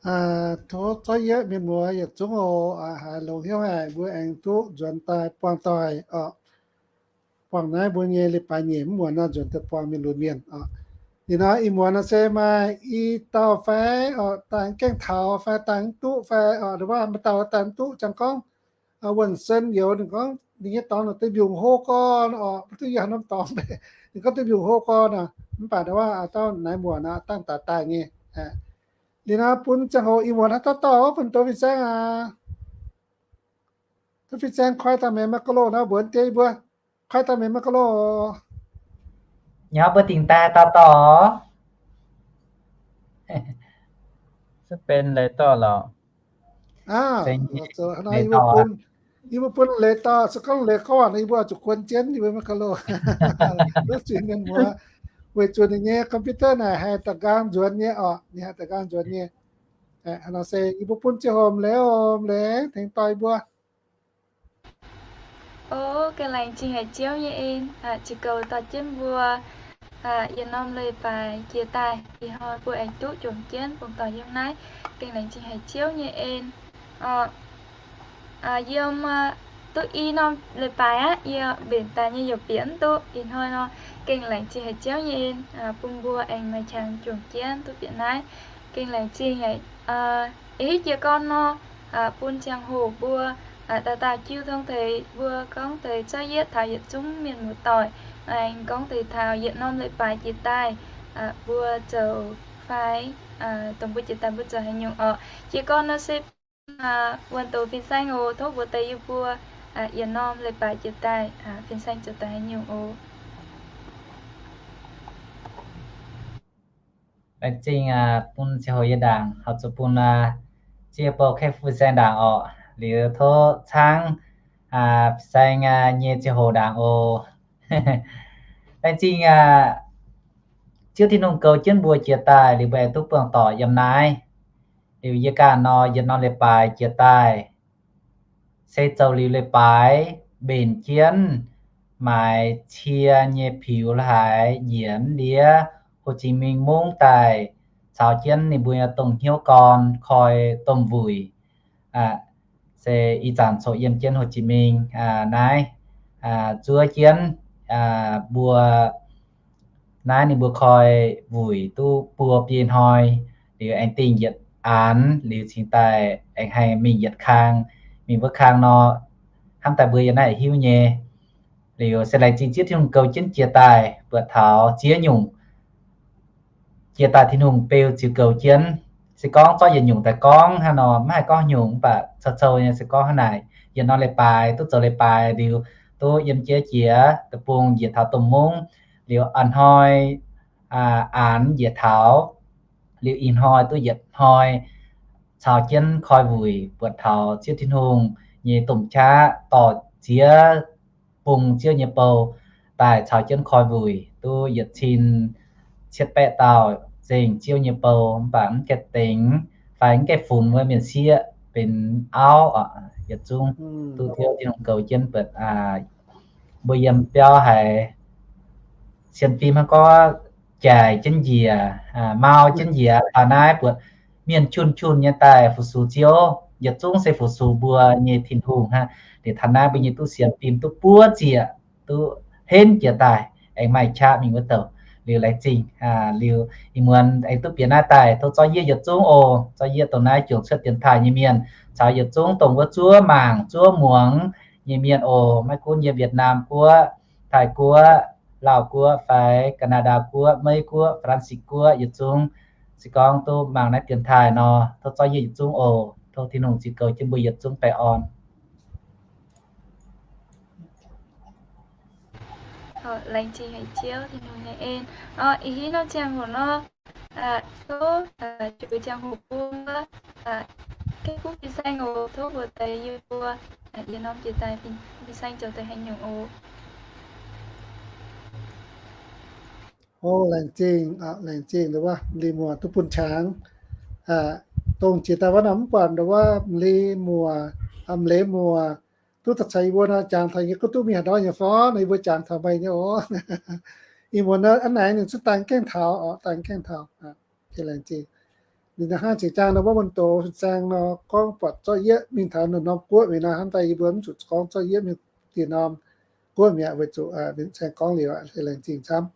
Tov zorqv yieqv mienh muoz yietc zungv oc, haiz longx hnyouv haic mbuo aengx duqv nzuonx daaih buangh doic oc. Buangh naaiv mbuo nyei leiz-baaix nyeic mv muonz nor nzuonx daaih buangh mienh lunx mienh oc. Liuz nor ih muonz nor se maaih i dauh fai oc, daaih mv gaengh taux fai daaih mv duqv fai oc, nduov maaih dauh daaih mv duqv jangx gorngv wuonh sen youz ninh gorngv ninh nyei dorngx naaic deix mbiungc hlo gorn oc, mv duqv yie haaix norm dorngx, ninh gorngv deix mbiungc hlo gorn oc. Mv baac nduov dauh naaiv muonz nor dangh daaih daaih nyei. Liuz nor bun ziangh hoc ih muonz haaix dauh dorh wuov bun douz fin-saeng aac. Douz fin-saeng koi daaih meih maiv ga'loh nor mbuox deix yie mbuo, koi daaih meih maiv ga'loh. Nyaauv mbuo dingc daaih dauh dorh. Aa, yie mbuo bun leiz dorh, se gorngv leiz gorngv waac nor yie mbuo zuqc guon jienv, yie mbuo maiv ga'loh. Weic zuqc ninh muoz, weic zuqc ninh nyei computer naaic haih da'nqaang nzuonx nyei oc, ninh haih da'nqaang nzuonx nyei. Nor se yie mbuo bun ziangh hoc leiz oc, leiz tengx dorh yie mbuo. O, gengh laengz zingh haic Ziouv nyei en, jiex goux dorh jienv mbuo yietc norm leiz-baaix jiex daaih, ih hnoi mbuo aengx duqv jomc jienv bungx doic yiem naaiv. Gengh laengz zingh haic Ziouv nyei en. Yiem duqv i norm leiz-baaix aqv, yie mbenc daaih nyei youc bieqc mv duqv. Ih hnoi nor, gengh laengz zingh haic Ziouv nyei en, bun mbuo aengx maaih qangx jomc jienv duqv bieqc naaiv. Gengh laengz zingh haic. Ih hitv jiez gorn nor, bun ziangh hoc mbuo dauh dauh jiu tong deix mbuo gorngv deix zorqv yieqv taux yietc zungv mienh muoz-doic, aengx gorngv deix taux yietc norm leiz-baaix jiex daaih, mbuo zoux fai dongh mbuo jiex daaih mbuo zoux haaix nyungc orqc. Jiez gorn nor se bun wuonh douz fin-saeng oc, tov mbuox deix yie mbuo yietc norm leiz-baaix jiex daaih fin-saeng zoux daaih haaix nyungc oc. Laengz zingh bun ziangh hoc yie ndaangc, horpc zuqc bun ziex bou kaeqv fin-saeng ndaangc orqc. Liuz tov caangv fin-saeng nyei ziangh hoc ndaangc oc. Laengz zingh Ziouv Tin-Hungh goux jienv mbuo jiex daaih liuz mbuo aengx duqv buangh doic yiem naaiv. Liuz yie ganh nor yietc norm leiz-baaix jiex daaih se zoux liuz leiz-baaix mbenc jienv maaiz cie nyei piux la'haaix njiec ndiev Hồ Chí Minh mungv daaih caux jienv ninh mbuo nyei dongh hnyouv gorn koi domh wuic. Se ih zanc coqv yiem jienv Hồ Chí Minh naaiv zuov jienv mbuo naaiv ninh mbuo koi wuic duqv buo biei hnoi, liuz aengx dingh yietc aanx, liuz cingx daaih aengx haih mingh yietc kang. Mingh wuov kang nor, hnamv daaih mbuo yiem naaiv hiuv nyei. Liuz se laengz zingh Ziouv Tin-Hungh goux jienv jiex daaih buatc taux ziex nyungc jiex daaih Tin-Hungh beu ziux goux jienv. Se gorngv zorqv yietc nyungc daaih gorngv hnangv nor, maiv haih gorngv nyungc, mv baac cou-cou nyei se gorngv hnangv naaic, yietc norm leiz-baaix duqv zoux leiz-baaix liuz, duqv yiem jiex jiex deic-bung njiec taux domh mungv, liuz a'hnoi aanx njiec taux, liuz ih hnoi duqv yietc hnoi caux jienv koi wuic buatc taux Ziouv Tin-Hungh nyei domh qaqv dorh ziex bung Ziouv nyei bou daaih caux jienv koi wuic duqv yietc cin cietv baeqv dauh nzengc Ziouv nyei bou, mv baac mv gaengh dengx fai mv gaengh funx wuov mienh sieqv benx auv yietc zungv duqv Ziouv Tin-Hungh goux jienv buatc mbuo yiem biauv haiz sienx fim hnangv gorngv jaic jienv njiec, mau jienv njiec taux naaiv buatc mienh jun-jun nyei daaih fu-sux Ziouv, yietc zungv se fu-sux mbuo nyei Tin-Hungh hnangv. Liuz taux naaiv mbuo nyei duqv sienx fim duqv buov ziec, duqv henv jiex daaih aengx maaih qaqv mingh wuov douc. Liuz laengz zingh, liuz ih muonz aengx duqv bieqc naaiv daaih tov zorqv yieqv yietc zungv oc. Zorqv yieqv dongh naaiv juangc cuotv dienx taaih nyei mienh caux yietc zungv dongh wuov zuov mangc zuov muangx nyei mienh oc. Maiv gunv yiem Việt Nam Guoqv, Taiv Guoqv, Laauh Guoqv fai Canada Guoqv, Meiv Guoqv, Faa^lan^si Guoqv, yietc zungv se gorngv duqv mangc naaiv dienx taaih nor, tov zorqv yieqv yietc zungv oc. Tov Tin-Hungh ziux goux jienv mbuo yietc zungv baengh orn. Laengz zingh haic Ziouv Tin-Hungh nyei en. Ih hitv nor ziangh hoc nor, tov juix ziangh hoc bun wuov gaeqv kuv fin-saeng oc. Tov mbuox deix yie mbuo yietc norm jiex daaih fin-saeng zoux daaih haaix nyungc oc. O, laengz zingh, laengz zingh wuov m'li muoz duqv bun qangx. Dongh jiex daaih wuov nor mv buatc wuov m'li muoz, m'leiz muoz duqv daaih caux yie mbuo nor jangx taux nyei, gunv duqv mingh haaix ndau nyei fai nor yie mbuo jangx taux meih nyei oc. Ih muonz nor hnangv naaic ninh zungv daaih gaengh taux oc, daaih gaengh taux. Laengz zingh. Ninh hnangv zinh zaangv nor, wuov wuonh doz fin-saeng nor gorngv buatc zorqv yieqv mingh taux norm-norm guoqv mi'aqv nor, hnamv daaih yie mbuo mv zuqc gorngv zorqv yieqv mingh dieh norm guoqv mi'aqv, weic zuqc fin-saeng gorngv liuz aqv, laengz zingh camv.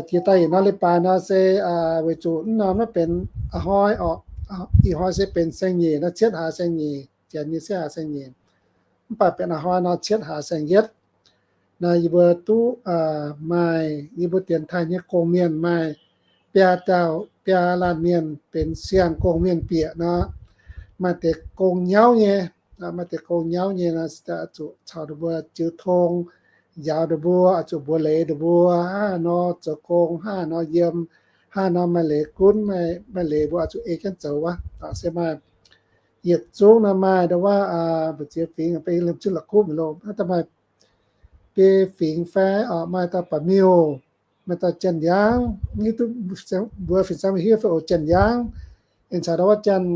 Jiex daaih yietc norm leiz-baaix nor se weic zuqc mv norm naaiv benx a'hnoi oc, ih hnoi se benx saeng-nyeic nor, cietv hlaax saeng-nyeic, janx nyei cietv hlaax saeng-nyeic. Mv baac benx a'hnoi nor cietv hlaax saeng-yietv. Nor yie mbuo duqv maaih yie mbuo dienx taaih nyei gong-mienh maaih biaa dauh, biaa laanh mienh benx siang-gong-mienh bieqc nor, maaih deix gong nyauv nyei, maaih deix gong nyauv nyei nor, zuqc caux ninh mbuo jiu tong, njaaux ninh mbuo, zuqc mbuox leiz ninh mbuo, hnangv haaix nor zoux gong, hnangv haaix nor yiem, hnangv haaix nor maaih leiz gunv, maaih leiz mbuo zuqc ei jienv zoux wuov. Se maaih yietc zungv nor maaih ndau wuov, mbu'ziex fingx, beiv liemh zunv la'kuqv mi'aqv loh, maaih biei fingx fai maaih dauh Ba'miuh, maaih dauh Janx-Yaangv, mbuo fin-saeng hiuv fai oc, Janx-Yaangv, aengx caux ndau wuov Janx,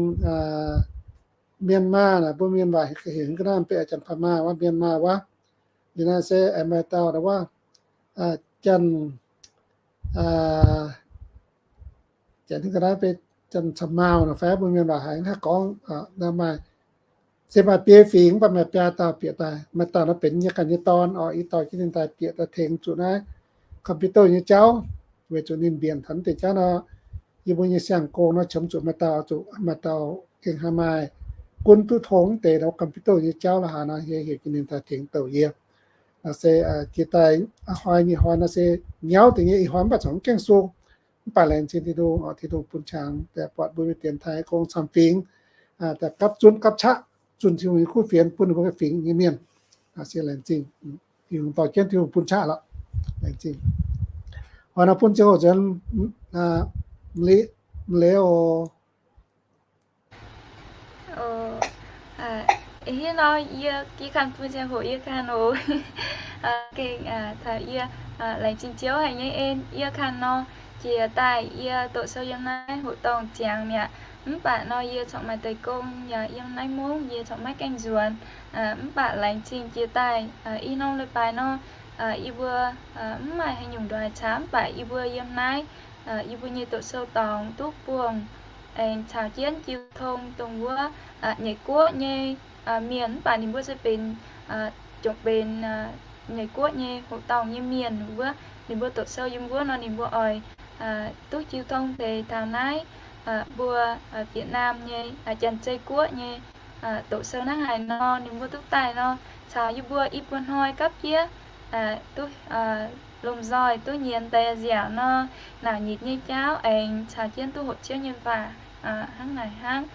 Myanmar naaic, mbuo mienh waac heuc ga'naaiv beiv Janx-Pa'maa wuov, Myanmar wuov. Liuz naaiv se aengx maaih dauh ndau wuov Janx, Janx-Pa'maa fai mbuo mienh waac haiz gorngv, maaih se maaih biei fingx, mv baac maaih biaa dauh bieqc daaih. Maaih dauh nor benx yie ganh nyei dorn oc, yie dorh jienv ninh daaih bieqc daaih tengx zuqc naaiv computer nyei jauv, weic zuqc ninh mbienc taux naaiv deix jauv nor, yie mbuo nyei siang-gong nor qiemx zuqc maaih dauh, zuqc maaih dauh gengh haih maaih gunv duqv tong deix computer nyei jauv la'haaix nor, yie heuc jienv ninh daaih tengx douc yie. Nor se jiex daaih a'hnoi nyei hnoi nor se nyauv deix nyei, ih hnoi mv baac corc mv gaengh sung. Mv baac laengz zingh Tin-Hungh, Tin-Hungh bun qangx daaih buatc mbuo mienh dienx taaih gong camv fingx, daaih gapv zunv gapv qaqv zunh Tin-Hungh nyei kuv fienx bun mbuo fingx nyei mienh. Se laengz zingh Tin-Hungh dorh jienv, Tin-Hungh bun qaqv lorqc. Laengz zingh. Oix nor bun ziangh hoc nzuonx, m'leiz oc. Ih hnoi yie, yie kanh bun ziangh hoc yie kanh oc. Gengh taux yie laengz zingh Ziouv haic nyei en, yie kanh nor, jiex daaih yie doqc sou yiem naaiv hoqc dorngh ziangx mi'aqv. Mv baac nor yie corc maaih deix gong yaac yiem naaiv mungv, yie corc maiv gaengh nzuonx. Mv baac laengz zingh jiex daaih ih norm leiz-baaix nor, yie mbuo mv maaih haaix nyungc ndongc haaix camv, mv baac yie mbuo yiem naaiv, yie mbuo nyei doqc sou dorngx duqv buangh aengx caux jienv jiu tong dongh wuov nyeic guoqv nyei mienh, mv baac ninh mbuo se benx, jomc benx nyeic guoqv nyei hoqc dorngh nyei mienh wuov, ninh mbuo doqc sou yiem wuov nor ninh mbuo oix duqv jiu tong deix taux naaiv mbuo Việt Nam nyei, Janx-Zei guoqv nyei doqc sou hnangv haaix nor ninh mbuo duqv daaih nor, caux yie mbuo ih buo hnoi gapv jieqv duqv lomh nzoih duqv nyienz deix nziaauc nor, naaic nyitc nyei jauv aengx caux jienv duqv hoqc Ziouv nyei waac hnangv naaic hnangv.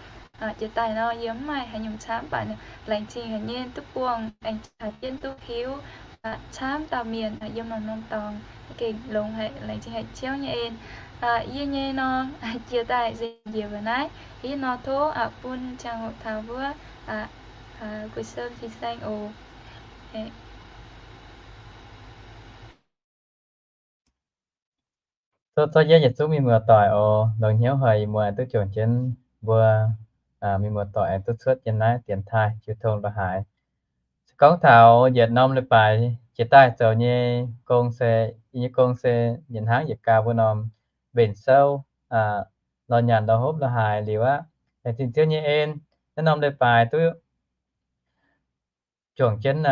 Jiex daaih nor yie mv maaih haaix nyungc camv, mv baac laengz zingh haic nyei duqv buangh aengx caux jienv duqv hiuv camv dauh mienh yiem norm-norm dorngx. Gengh longx haic, laengz zingh haic Ziouv nyei en. Yie nyei nor, jiex daaih nzengc njiec mbuo naaiv. Ih nor tov bun ziangh hoc taux wuov Guix Sou fin-saeng oc. Zorqv, zorqv yietc zungv mienh muoz-doic oc, longx hnyouv haic ih muoz duqv juangc jienv mbuo mienh muoz-doic aengx duqv cuotv yiem naaiv dienx taaih jiu tong la'haaix. Se gorngv taux yietc norm leiz-baaix jiex daaih zoux nyei gong se, yie nyei gong se yietc hnangv yietc gau mbuo norm mbenc souv, lorz nyanc lorz hopv la'haaix liuz aqv. Laengz zingh Ziouv nyei en, naaiv norm leiz-baaix duqv juangc jienv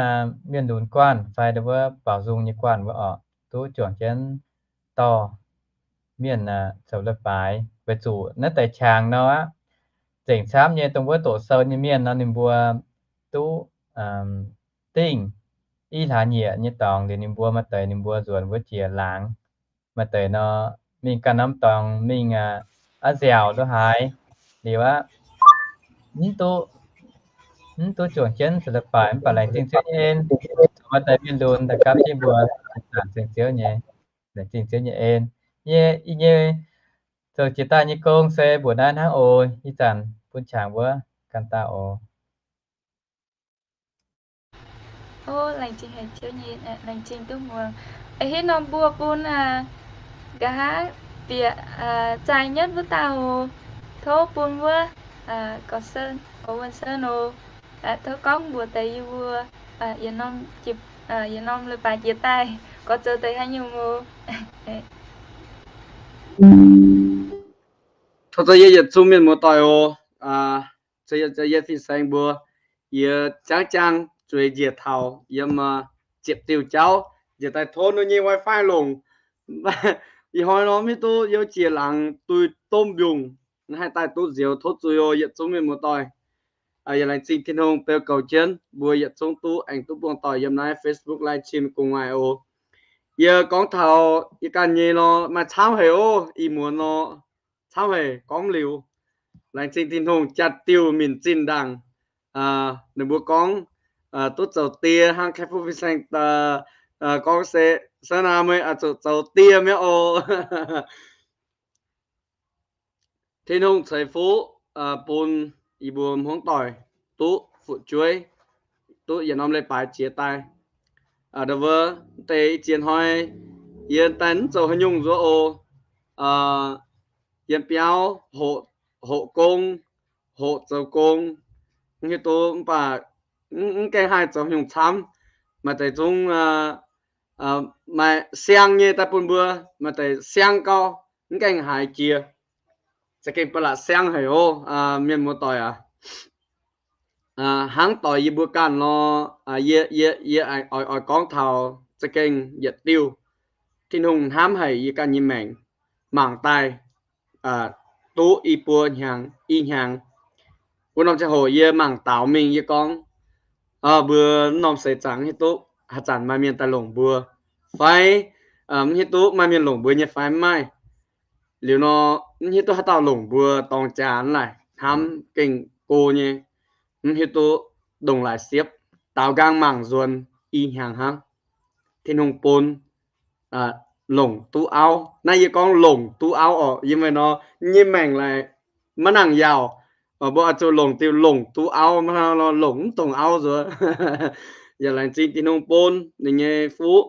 mienh lunx guanh fai wuov baaux nzung nyei guanh wuov oc, duqv juangc jienv dorh mienh zoux leiz-baaix weic zuqc naaiv deix qangx nor aqv, zengc camv nyei dongh wuov doqc sou nyei mienh nor ninh mbuo duqv dingh i hlaax nyieqc nyei dorngx liuz ninh mbuo maaih deix ninh mbuo nzuonx wuov jiex laangz, maaih deix nor mingh ganh norm dorngx mingh aqv nziaauc lo haaix liuz aqv, mv duqv, mv duqv juangc jienv zoux leiz-baaix. Mv baac laengz zingh Ziouv nyei en, zuqc maaih deix mienh lunx daaih gapv jienv mbuo, laengz zingh Ziouv nyei, laengz zingh Ziouv nyei en. Yie, yie nyei zoux jiex daaih nyei gong se mbuoqc naaiv hnangv oc. Ih zanc bun qangx wuov ganh dauh oc. Ov, laengz zingh haic Ziouv nyei, laengz zingh duqv muangx. Ih hnoi mbuo bun nqa'haav bieqc zaih nyetv wuov dauh oc. Tov bun wuov gorx Sơn, gorx Wuonh Sơn oc. Tov gorngv mbuox deix yie mbuo yietc norm leiz-baaix jiex daaih gorx zoux deix haaix nyungc oc. Tov zoux yie yietc zungv mienh muoz-doic oc. Yie fin-saeng mbuo, yie jangv jangv zueiz njiec taux yiem ziepc diuh jauv, njiec daaih tov ninh nyei wifi longc. Ih hnoi nor mv hiuv duqv yiem jiex laangz duih domh mbiungc, haih daaih duqv nzioux. Tov zuiz oc yietc zungv mienh muoz-doic. Yaac laengz zingh Tin-Hungh beu goux jienv mbuo yietc zungv duqv aengx duqv buangh doic yiem naaiv Facebook live stream gu'nguaaic oc. Yie gorngv taux yie ganh nyei nor maaih camv haic oc. Ih muonz nor camv haic gorngv liuz. Laengz zingh Tin-Hungh, jaax-diuh minc zinh ndaangc ninh mbuo gorngv duqv zoux die hnangv Kaiv Fuqv Fin-Saeng gorngv se, se naaiv meih oix zuqc zoux die mi'aqv oc. Tin-Hungh ceix fuqv bun yie mbuo hmuangv doic duqv fu'jueiv, duqv yietc norm leiz-baaix jiex daaih. Ndau wuov deix ih ziex hnoi yie daaih mv zoux haaix nyungc nzuonx oc. Yiem biauv hoqc gong, hoqc zoux gong, mv hiuv duqv, mv baac mv gaengh haih zoux haaix nyungc camv. Maaih deix zungv maaih siang nyei daaih bun mbuo, maaih deix siang gau, mv gaengh haiz jiex. Za'gengh ba'laqc siang haic oc. Mienh muoz-doic aac, hnangv doix yie mbuo ganh nor, yie, yie, yie oix, oix gorngv taux za'gengh yietc diuh, Tin-Hungh hnamv haic yie ganh nyei maengc, mangc daaih duqv i buo hnyangx, i hnyangx. Wuov norm ziangh hoc yie mangc daaux mingh, yie gorngv, mbuo norm seix zaangc hiuv duqv haaix zanc maaih mienh daaih longc mbuo fai mv hiuv duqv maaih mienh longc mbuo nyei fai mv maaih. Liuz nor, mv hiuv duqv haaix dauh longc mbuo dorng jaax naaic, hnamv gengh go nyei, mv hiuv duqv ndongc laaix siepv, daaux nqaang mangc nzuonx i hnyangx hnangv. Tin-Hungh bun longc duqv auv. Naaiv yie gorngv longc duqv auv oc, yie meih nor nyei maengc laaix maiv nangc yaauc, mbuo oix zuqc longc diuh longc duqv auv, maiv longc mv dongc auv nzuonx. Yaac laengz zingh Tin-Hungh bun ninh nyei fuqv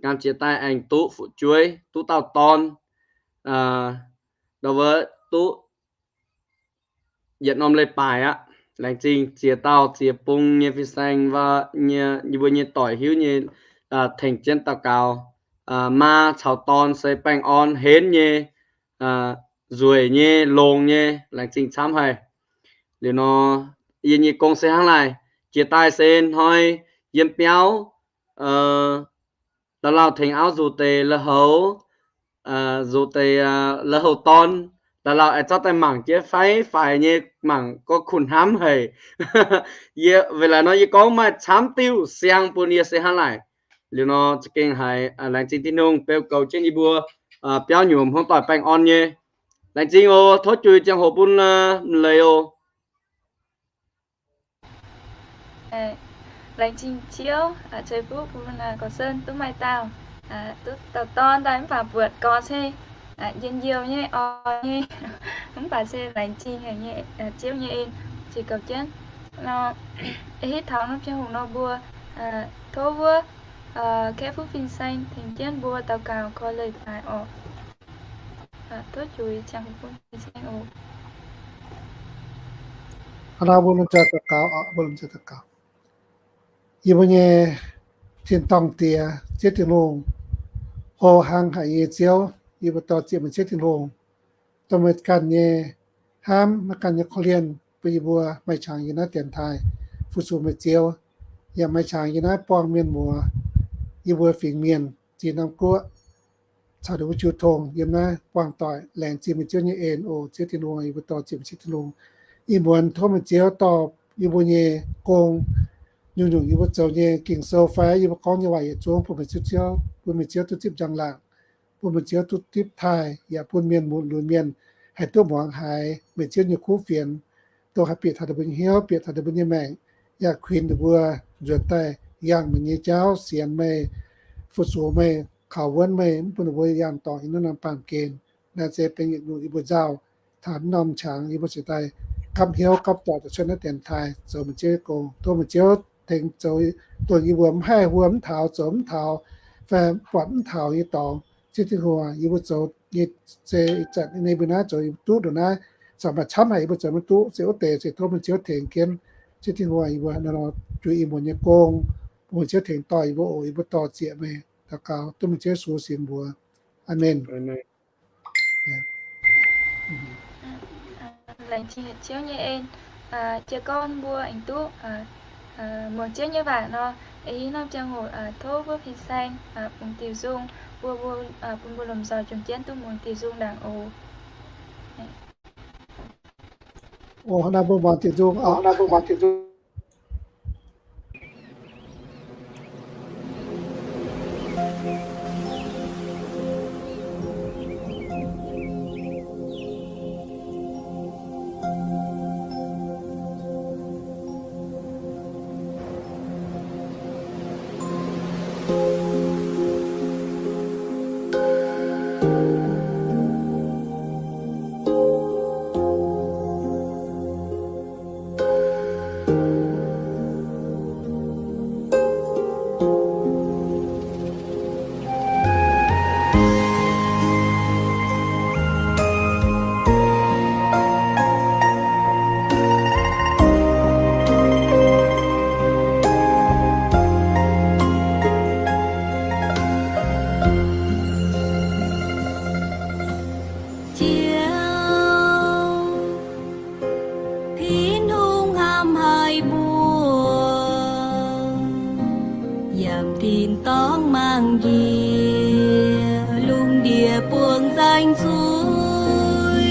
ngamv jiex daaih aengx duqv fu'jueiv, duqv dauh dorn, ndau wuov duqv yietc norm leiz-baaix aqv. Laengz zingh ziex dauh ziex bung nyei fin-saeng, yie mbuo nyei doic hiuv nyei, tengx jienv daux gaux. Maa caux dorn se baengh orn henv nyei, nzueic nyei, longx nyei, laengz zingh camv haic. Liuz nor, yie nyei gong se hnangv naaic, jiex daaih se hnoi yiem biauv lauh lauh tengx auv nzuqc deix lui-houx, nzuqc deix lui-houx dorn, lauh lauh aengx zorqv daaih mangc jienv fai faix nyei, mangc gorngv kuh hnamv haic. Yie weic laaix nor yie gorngv maaih camv diuh siang bun yie se hnangv naaic. Liuz nor za'gengh haiz laengz zingh Tin-Hungh beu goux jienv yie mbuo biauv nyuoz hmuangv doic baengh orn nyei. Laengz zingh oc. Tov juix ziangh hoc bun m'leiz oc. Laengz zingh Ziouv ceix fuqv bun Gorqv-Sen duqv maaih dauh, duqv dauh dorn daaih mv baac buatc gorx se njien-youh nyei, oix nyei, mv baac se laengz zingh haic nyei Ziouv nyei en, ziux goux jienv. Nor, hitv taux norm ziangh hoc nor mbuo tov wuov Kaeqv Fuqv Fin-Saeng tengx jienv mbuo daux gaux koi leiz-baaix oc. Tov juix ziangh hoc bun fin-saeng oc. Hnangv naaiv mbuo lomh nzoih daux gaux oc, mbuo lomh nzoih daux gaux. Yie mbuo nyei tin-dorngh Diex, Ziouv Tin-Hungh, hlo hnangv haic nyei Ziouv, yie mbuo dor-ziec meih Ziouv Tin-Hungh, dongh meih ganh nyei hnamv, meih ganh nyei korv-lienh bun yie mbuo maaih qangx yiem naaiv dienx taaih fu-sux meih Ziouv, yaac maaih qangx yiem naaiv buangh mienh muoz, yie mbuo fingx mienh, zinh norm guoqv, caux ninh mbuo jiu tong yiem naaiv buangh doic. Laengz zingh meih Ziouv nyei en oc, Ziouv Tin-Hungh, yie mbuo dor-ziec meih Ziouv Tin-Hungh. Ih muonz tov meih Ziouv dorh yie mbuo nyei gong, nyungc-nyungc yie mbuo zoux nyei Ging-Sou fai yie mbuo gorngv nyei waac yietc zungv bun meih Ziouv, bun meih Ziouv duqv zipv njang-laangc, bun meih Ziouv duqv zipv taaih, yaac bun mienh lunx mienh haih duqv muangx haiz meih Ziouv nyei kuv fienx, dongh haih bieqc taux ninh mbuo nyei hnyouv, bieqc taux ninh mbuo nyei maengc, yaac kuinx ninh mbuo nzuonx daaih yangh meih nyei jauv, sienx meih, fu-sux meih, kaux wuonv meih, mv bun ninh mbuo yangh dorngc yiem naaiv norm baamh gen. Naaiv se benx yietc nyungc yie mbuo nzauh taux norm qangx yie mbuo cingx daaih gapv hnyouv gapv doic daaih cuotv naaiv dienx taaih zoux meih Ziouv nyei gong. Tov meih Ziouv tengx zoux, dongh yie mbuo mv haih huo mv taux, zoux mv taux, fai buatc mv taux nyei dorngx, Ziouv Tin-Hungh, yie mbuo zoux nyei se ih zanc nyei mbuo naaiv zoux yie mbuo duqv ndongc naaiv, corc maaih camv haic yie mbuo zoux maiv duqv, se wuov deix se tov meih Ziouv tengx jienv. Ziouv Tin-Hungh, yie mbuo nor juix ih muonz nyei gong, bun meih Ziouv tengx dorh yie mbuo oc. Yie mbuo dor-ziec meih, daux gaux duqv meih Ziouv Yesu singx mbuox. Aamen. laengz zingh Ziouv nyei en, jiez gorn mbuo aengx duqv muangx Ziouv nyei waac nor, ih norm ziangh hoc tov mbuo fin-saeng bungx diuh nzung, mbuo, mbuo, bun mbuo lomh nzoih jomc jienv duqv muangx diuh nzung ndaangc oc. Mbuo muangx diuh nzung. Ziouv, Tin-Hungh hnamv haic mbuo, yiem tin-dorngh mangc njiec, lungh ndiev buangh nzaeng zuiz.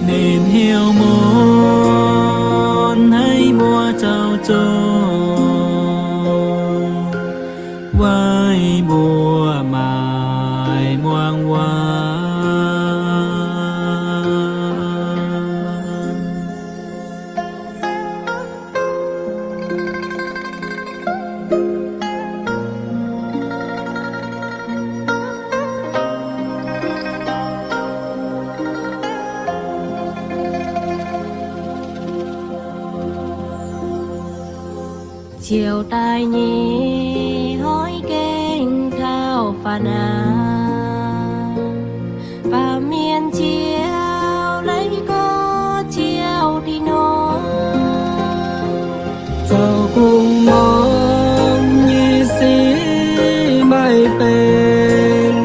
Ninh hnyouv mun haiz mbuo zoux zuqc, weic mbuo maaih muangx waac. Ziouv daaih nyei hnoi gengh taux faaux aqv. Baamh mienh ziouc leiz gorx Ziouv Tin-Hungh, zoux kungx muangx nyei sic maiv benx.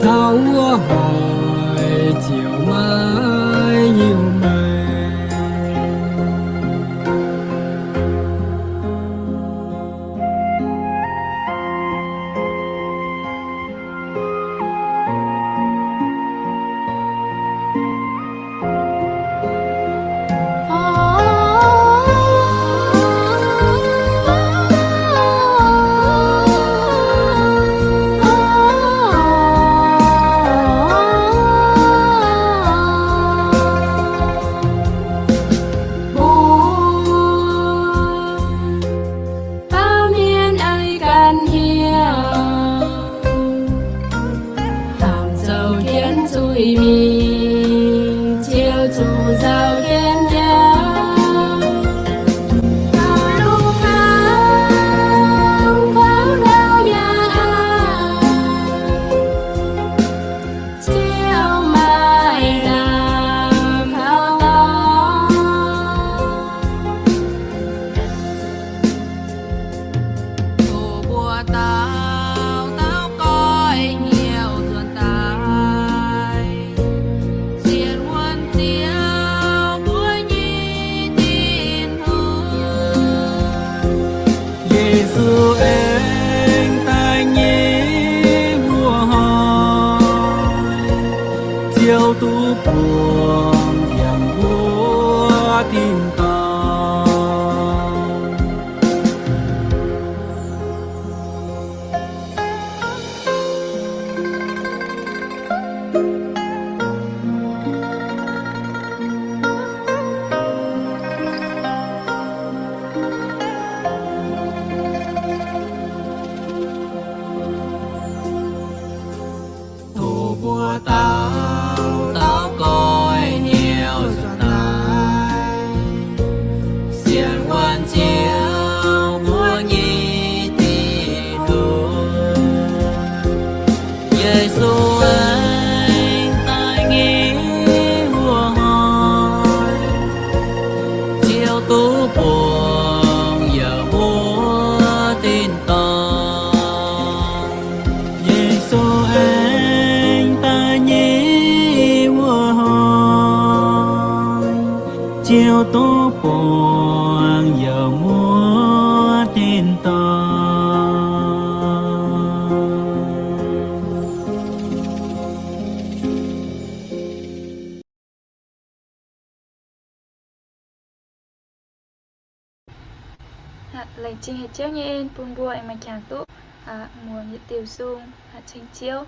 Taux wuov hnoi ziouc maiv hiuv meih. Mbuo baamh mienh ei ganh hnyouv, hnamv zoux jienv zuiz-mingh, ziouc zuqc nzauh jienv jauv. Taux lungh kaang kouv ndau yaac aqc, Ziouv maaih lamh kaux dorngx. Tov mbuo dauh dauh goiv hnyouv nzuonx daaih, sienx wuonx Ziouv mbuo nyei Tin-Hungh. Yesu aengx daaih nyei wuov hnoi, Ziouv duqv buangh yiem wuov tin-dorngh. Tov mbuo dauh dauh goiv hnyouv nzuonx daaih, sienx wuonx Ziouv mbuo nyei Tin-Hungh. Yesu aengx daaih nyei wuov hnoi, Ziouv duqv buangh yiem wuov tin-dorngh. Yesu aengx daaih nyei wuov hnoi, Tov buangh yaac muoz-doic dorn. Laengz zingh haic Ziouv nyei en bun mbuo aengx maaih qangx duqv muangx yietc diuh sung ceng Ziouv.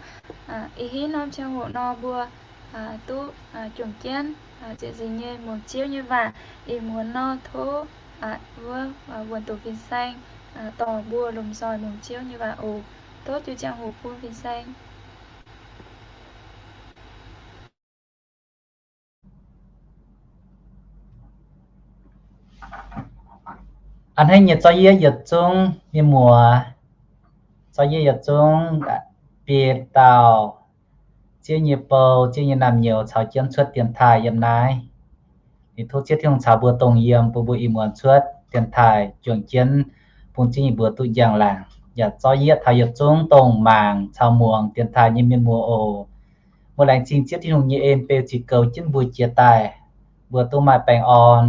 Ih hitv norm ziangh hoc nor mbuo duqv juangc jienv ziepc nzingc nyei muangx Ziouv nyei waac. Ih muonz nor tov wuov wuonh doqc fin-saeng dorh mbuo lomh nzoih muangx Ziouv nyei waac oc. Tov diuh ziangh hoc bun fin-saeng. A'hneiv nyei zorqv yieqv yietc zungv mienh muoz, zorqv yieqv yietc zungv biei dauh Ziouv nyei bou, Ziouv nyei naamh nyouz caux jienv cuotv dienx taaih yiem naaiv. Liuz tov Ziouv Tin-Hungh caux mbuo dongh yiem, bun mbuo ih muonz cuotv dienx taaih juangc jienv bun Ziouv nyei mbuox duqv njang-laangc. Yaac zorqv yieqv taux yietc zungv dongh mangc caux muangx dienx taaih nyei mienh muoz oc. Mbuo laengz zingh Ziouv Tin-Hungh nyei en beu ziqc goux jienv mbuo jiex daaih, mbuo duqv maaih baengh orn.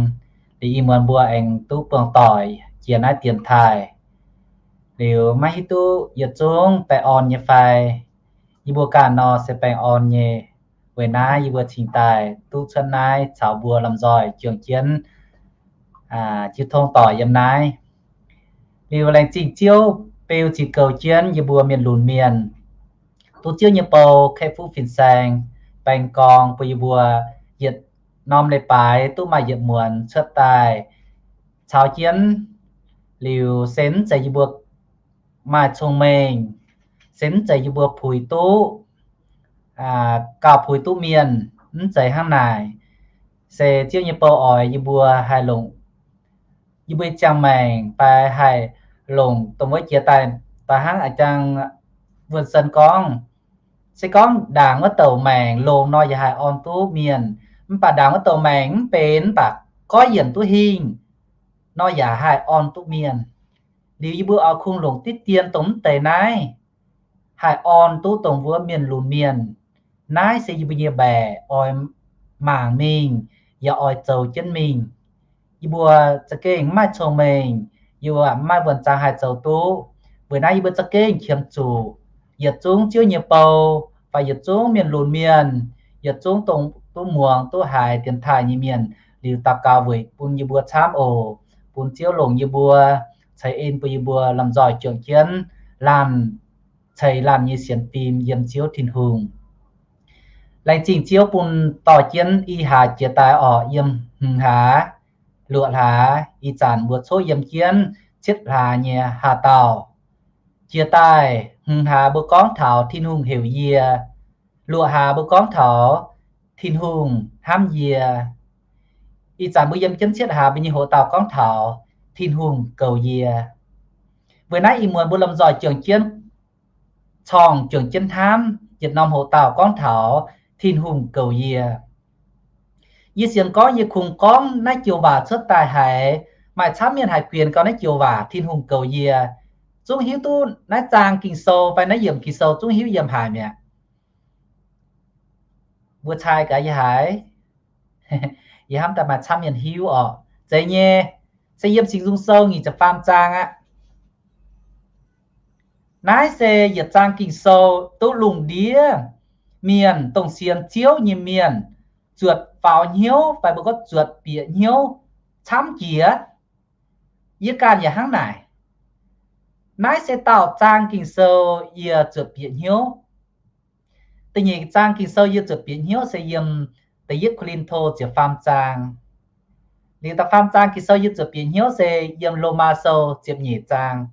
Liuz ih muonz mbuo aengx duqv buangh doic jiex naaiv dienx taaih. Liuz maiv hiuv duqv yietc zungv baengh orn nyei fai? Yie mbuo ganh nor se baengh orn nyei. Weic naaiv yie mbuo cingx daaih duqv cuotv naaiv caux mbuo lomh nzoih juangc jienv jiu tong doic yiem naaiv. Liuz laengz zingh Ziouv beu ziqc goux jienv yie mbuo mienh lunx mienh, duqv Ziouv nyei bou kaeqv fuqv fin-saeng baeng gorng bun yie mbuo yietc norm leiz-baaix duqv maaih yietc muonz cuotv daaih caux jienv. Liuz se mv zeiz yie mbuo maaih cong-mengh, se mv zeiz yie mbuo puix duqv, gauh puix duqv mienh, mv zeiz hnangv naaic. Se Ziouv nyei bou oix yie mbuo haih longc yie mbuo nyei ziangh maengc fai haih longc dongh wuov jiex daaih, daaih hnangv a'jang Wuonh Sen gorngv, se gorngv ndaangc wuov douc maengc longx nor yaac haih orn duqv mienh, mv baac ndaangc wuov douc maengc mv benx mv baac goiv yienc duqv hingh nor yaac haih orn duqv mienh. Liuz yie mbuo oix kungx longc diqv dien dongh mv deix naaiv haih orn duqv dongh mbuo mienh lunx mienh. Naaiv se yie mbuo nyei mbaeqc oix mangc mingh, yaac oix zoux jienv mingh. Yie mbuo za'gengh mv maaih cong-mengh, yie mbuo mv maaih wuonh zaang haih zoux duqv. Weic naaiv yie mbuo za'gengh qiemx zuqc yietc zungv Ziouv nyei bou fai yietc zungv mienh lunx mienh, yietc zungv dongh duqv muangx duqv haiz dienx taaih nyei mienh, liuz daux gaux weic bun yie mbuo camv oc. Bun Ziouv longc yie mbuo, ceix en bun yie mbuo lomh nzoih juangc jienv laanh ceix laanh nyei sienx fim yiem Ziouv Tin-Hungh. Laengz zingh Ziouv bun dorh jienv i hlaax jiex daaih orqc, yiem hmz hlaax, luoqc hlaax. Ih zanc mbuo coqv yiem jienv cietv hlaax nyei haaix dauh. Jiex daaih hmz hlaax mbuo gorngv taux Tin-Hungh heuc yie, luoqc hlaax mbuo gorngv taux Tin-Hungh hnamv yie. Ih zanc mbuo yiem jienv cietv hlaax mbuo nyei hoc dauh gorngv taux Tin-Hungh goux yie. Weic naaiv ih muonz mbuo lomh nzoih juangc jienv corngh juangc jienv hnamv yietc norm hoc dauh gorngv taux Tin-Hungh goux yie. Yie sienx gorngv yie kungx gorngv naaiv joux waac cuotv daaih haiz maaih camv mienh haiz guenx gau naaiv joux waac Tin-Hungh goux yie. Zungv hiuv duqv naaiv zaang Ging-Sou fai naaiv yiemc Ging-Sou zungv hiuv yiem haaix mi'aqv. Mbuo cai gaax yie haiz. Yie hnamv daaih maaih camv mienh hiuv orqc. Zeiz nyei, se yiem Singx Nzung Sou nyic ziepc faam zaang aqv. Naaiv se yietc zaang Ging-Sou duqv lungh ndiev mienh, dongh sienx Ziouv nyei mienh, zuotc faaux hnyouv fai mbuo gorngv zuotc bieqc hnyouv camv jiex. Yie ganh yaac hnangv naaic. Naaiv se daauh zaang Ging-Sou yie zuotc bieqc hnyouv. Da'nyeic zaang Ging-Sou yie zuotc bieqc hnyouv se yiem da'yietv Ko^lin^to ziepc faam zaang. Liuz da'faam zaang Ging-Sou yie zuotc bieqc hnyouv se yiem Lomaa Sou ziepc nyeic zaang.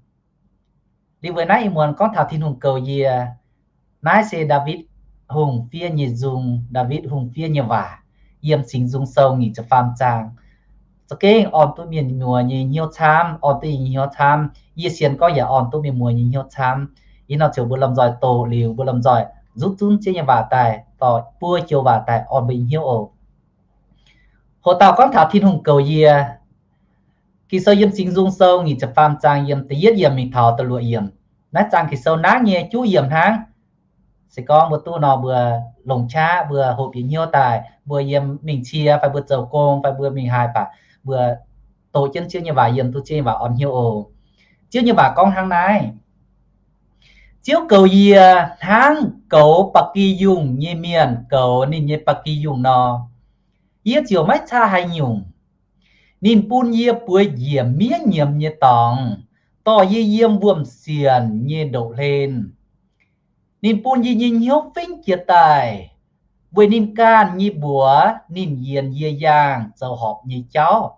Liuz weic naaiv ih muonz gorngv taux Tin-Hungh goux yie. Naaiv se Ndaawitv Hungh fiev nyei nzung, Ndaawitv Hungh fiev nyei waac, yiem Singx Nzung Sou nyic ziepc faam zaang. Za'gengh orn duqv mienh muoz nyei hnyouv camv, orn duqv yie nyei hnyouv camv. Yie sienx gorngv yaac orn duqv mienh muoz nyei hnyouv camv. Ih nor ziouc mbuo lomh nzoih doqc liuz, mbuo lomh nzoih nzuqc zunv Ziouv nyei waac daaih, dorh buo joux waac daaih orn mbuo nyei hnyouv oc. Hoc dauh gorngv taux Tin-Hungh goux yie. Ging-Sou yiem Singx Nzung Sou nyic ziepc faam zaang yiem da'yietv yiemc mingh taux da'luoqc yiemc. Naaiv zaang Ging-Sou nangv nyei juqv yiemc hnangv. Se gorngv mbuo duqv nor, mbuo longc qaqv mbuo hoqc bieqc hnyouv daaih, mbuo yiem mingh cie fai mbuo zoux gong fai mbuo mingh haaix baac, mbuo doqc jienv Ziouv nyei waac yiem duqv Ziouv nyei waac orn hnyouv oc. Ziouv nyei waac gorngv hnangv naaiv, Ziouv goux yie hnangv goux ba'gi yungh nyei mienh goux ninh nyei ba'gi yungh nor, yie ziouc maiv caa haaix nyungc. Ninh bun yie bueix njiec miev nyiemz nyei dorngx, dorh yie yiem wuom sienc nyei ndoqv-hlen. Ninh bun yie nyei hnyouv fingv jiez daaih, weic ninh ganh nyei mbuox ninh yienx yie yaangh zoux horpc nyei jauv.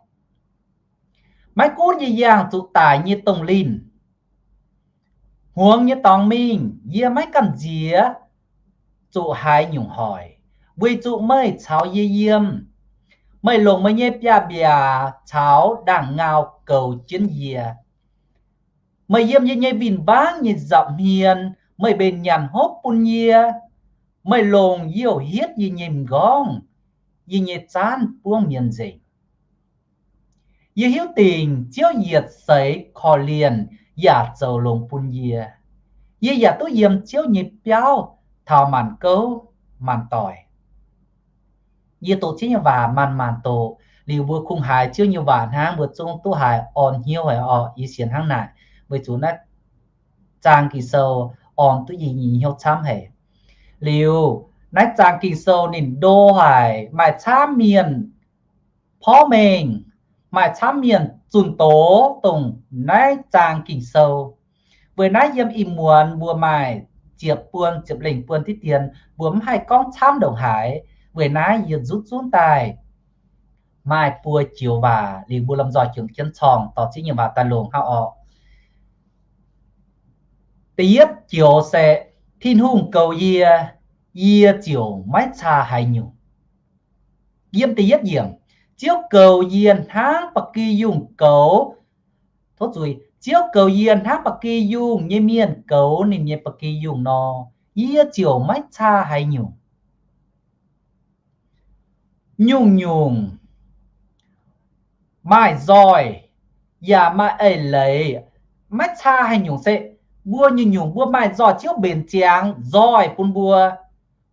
Maiv gunv yie yaangh zuqc daic nyei dongh linh, hmuangx nyei dorngx mingh, yie maiv gamh nziex zuqc haaix nyungc hoic, weic zuqc meih caux yie yiem. Meih longc meih nyei biaav-mbiaac caux ndaangh ngau goux jienv yie. Meih yiem yie nyei win-wangv nyei nza'hmien, meih mbenc nyanc hopv bun yie. Meih longc youh hietv yie nyei m'nqorngv, yie nyei zaanv buangv mienh nzengc. Yie hiuv dingc Ziouv yietc seix korv-lienh yaac zoux longx bun yie. Yie yaac duqv yiem Ziouv nyei biauv taux maanc gouv maanc doic. Yie doqc Ziouv nyei waac maanc maanc doqc, liuz mbuo kungx haiz Ziouv nyei waac hnangv, mbuo zungv duqv haiz orn hnyouv haic orqc. Yie sienx hnangv naaic, weic zuqc naaiv zaang Ging-Sou orn duqv yie nyei hnyouv camv haic. Liuz, naaiv zaang Ging-Sou ninh ndo haic, maaih camv mienh porv mengh, maaih camv mienh zunh doz dongh naaiv zaang Ging-Sou. Weic naaiv yiem ih muonz mbuo maaih ziepc buon, ziepc lengh buon diqv dien, mbuo mv haih gorngv camv ndongc haaix. Weic naaiv yie nzutv zunv daaih maaih buo joux waac liuz mbuo lomh nzoih juangc jienv corngh dorh Ziouv nyei waac daaih longc hnangv orqc. Da'yietv joux se, Tin-Hungh goux yie, yie ziouc maiv caa haaix nyungc. Yiem da'yietv yiemc, Ziouv goux yie hnangv ba'gi yungh goux, tov zuiz, Ziouv goux yie hnangv ba'gi yungh nyei mienh goux ninh nyei ba'gi yungh nor, yie ziouc maiv caa haaix nyungc. Nyungc-nyungc maaih nzoih yaac maaih eix leiz, maiv caa haaix nyungc se mbuo nyungc-nyungc mbuo maaih nzoih Ziouv mbenc ziangx nzoih bun mbuo,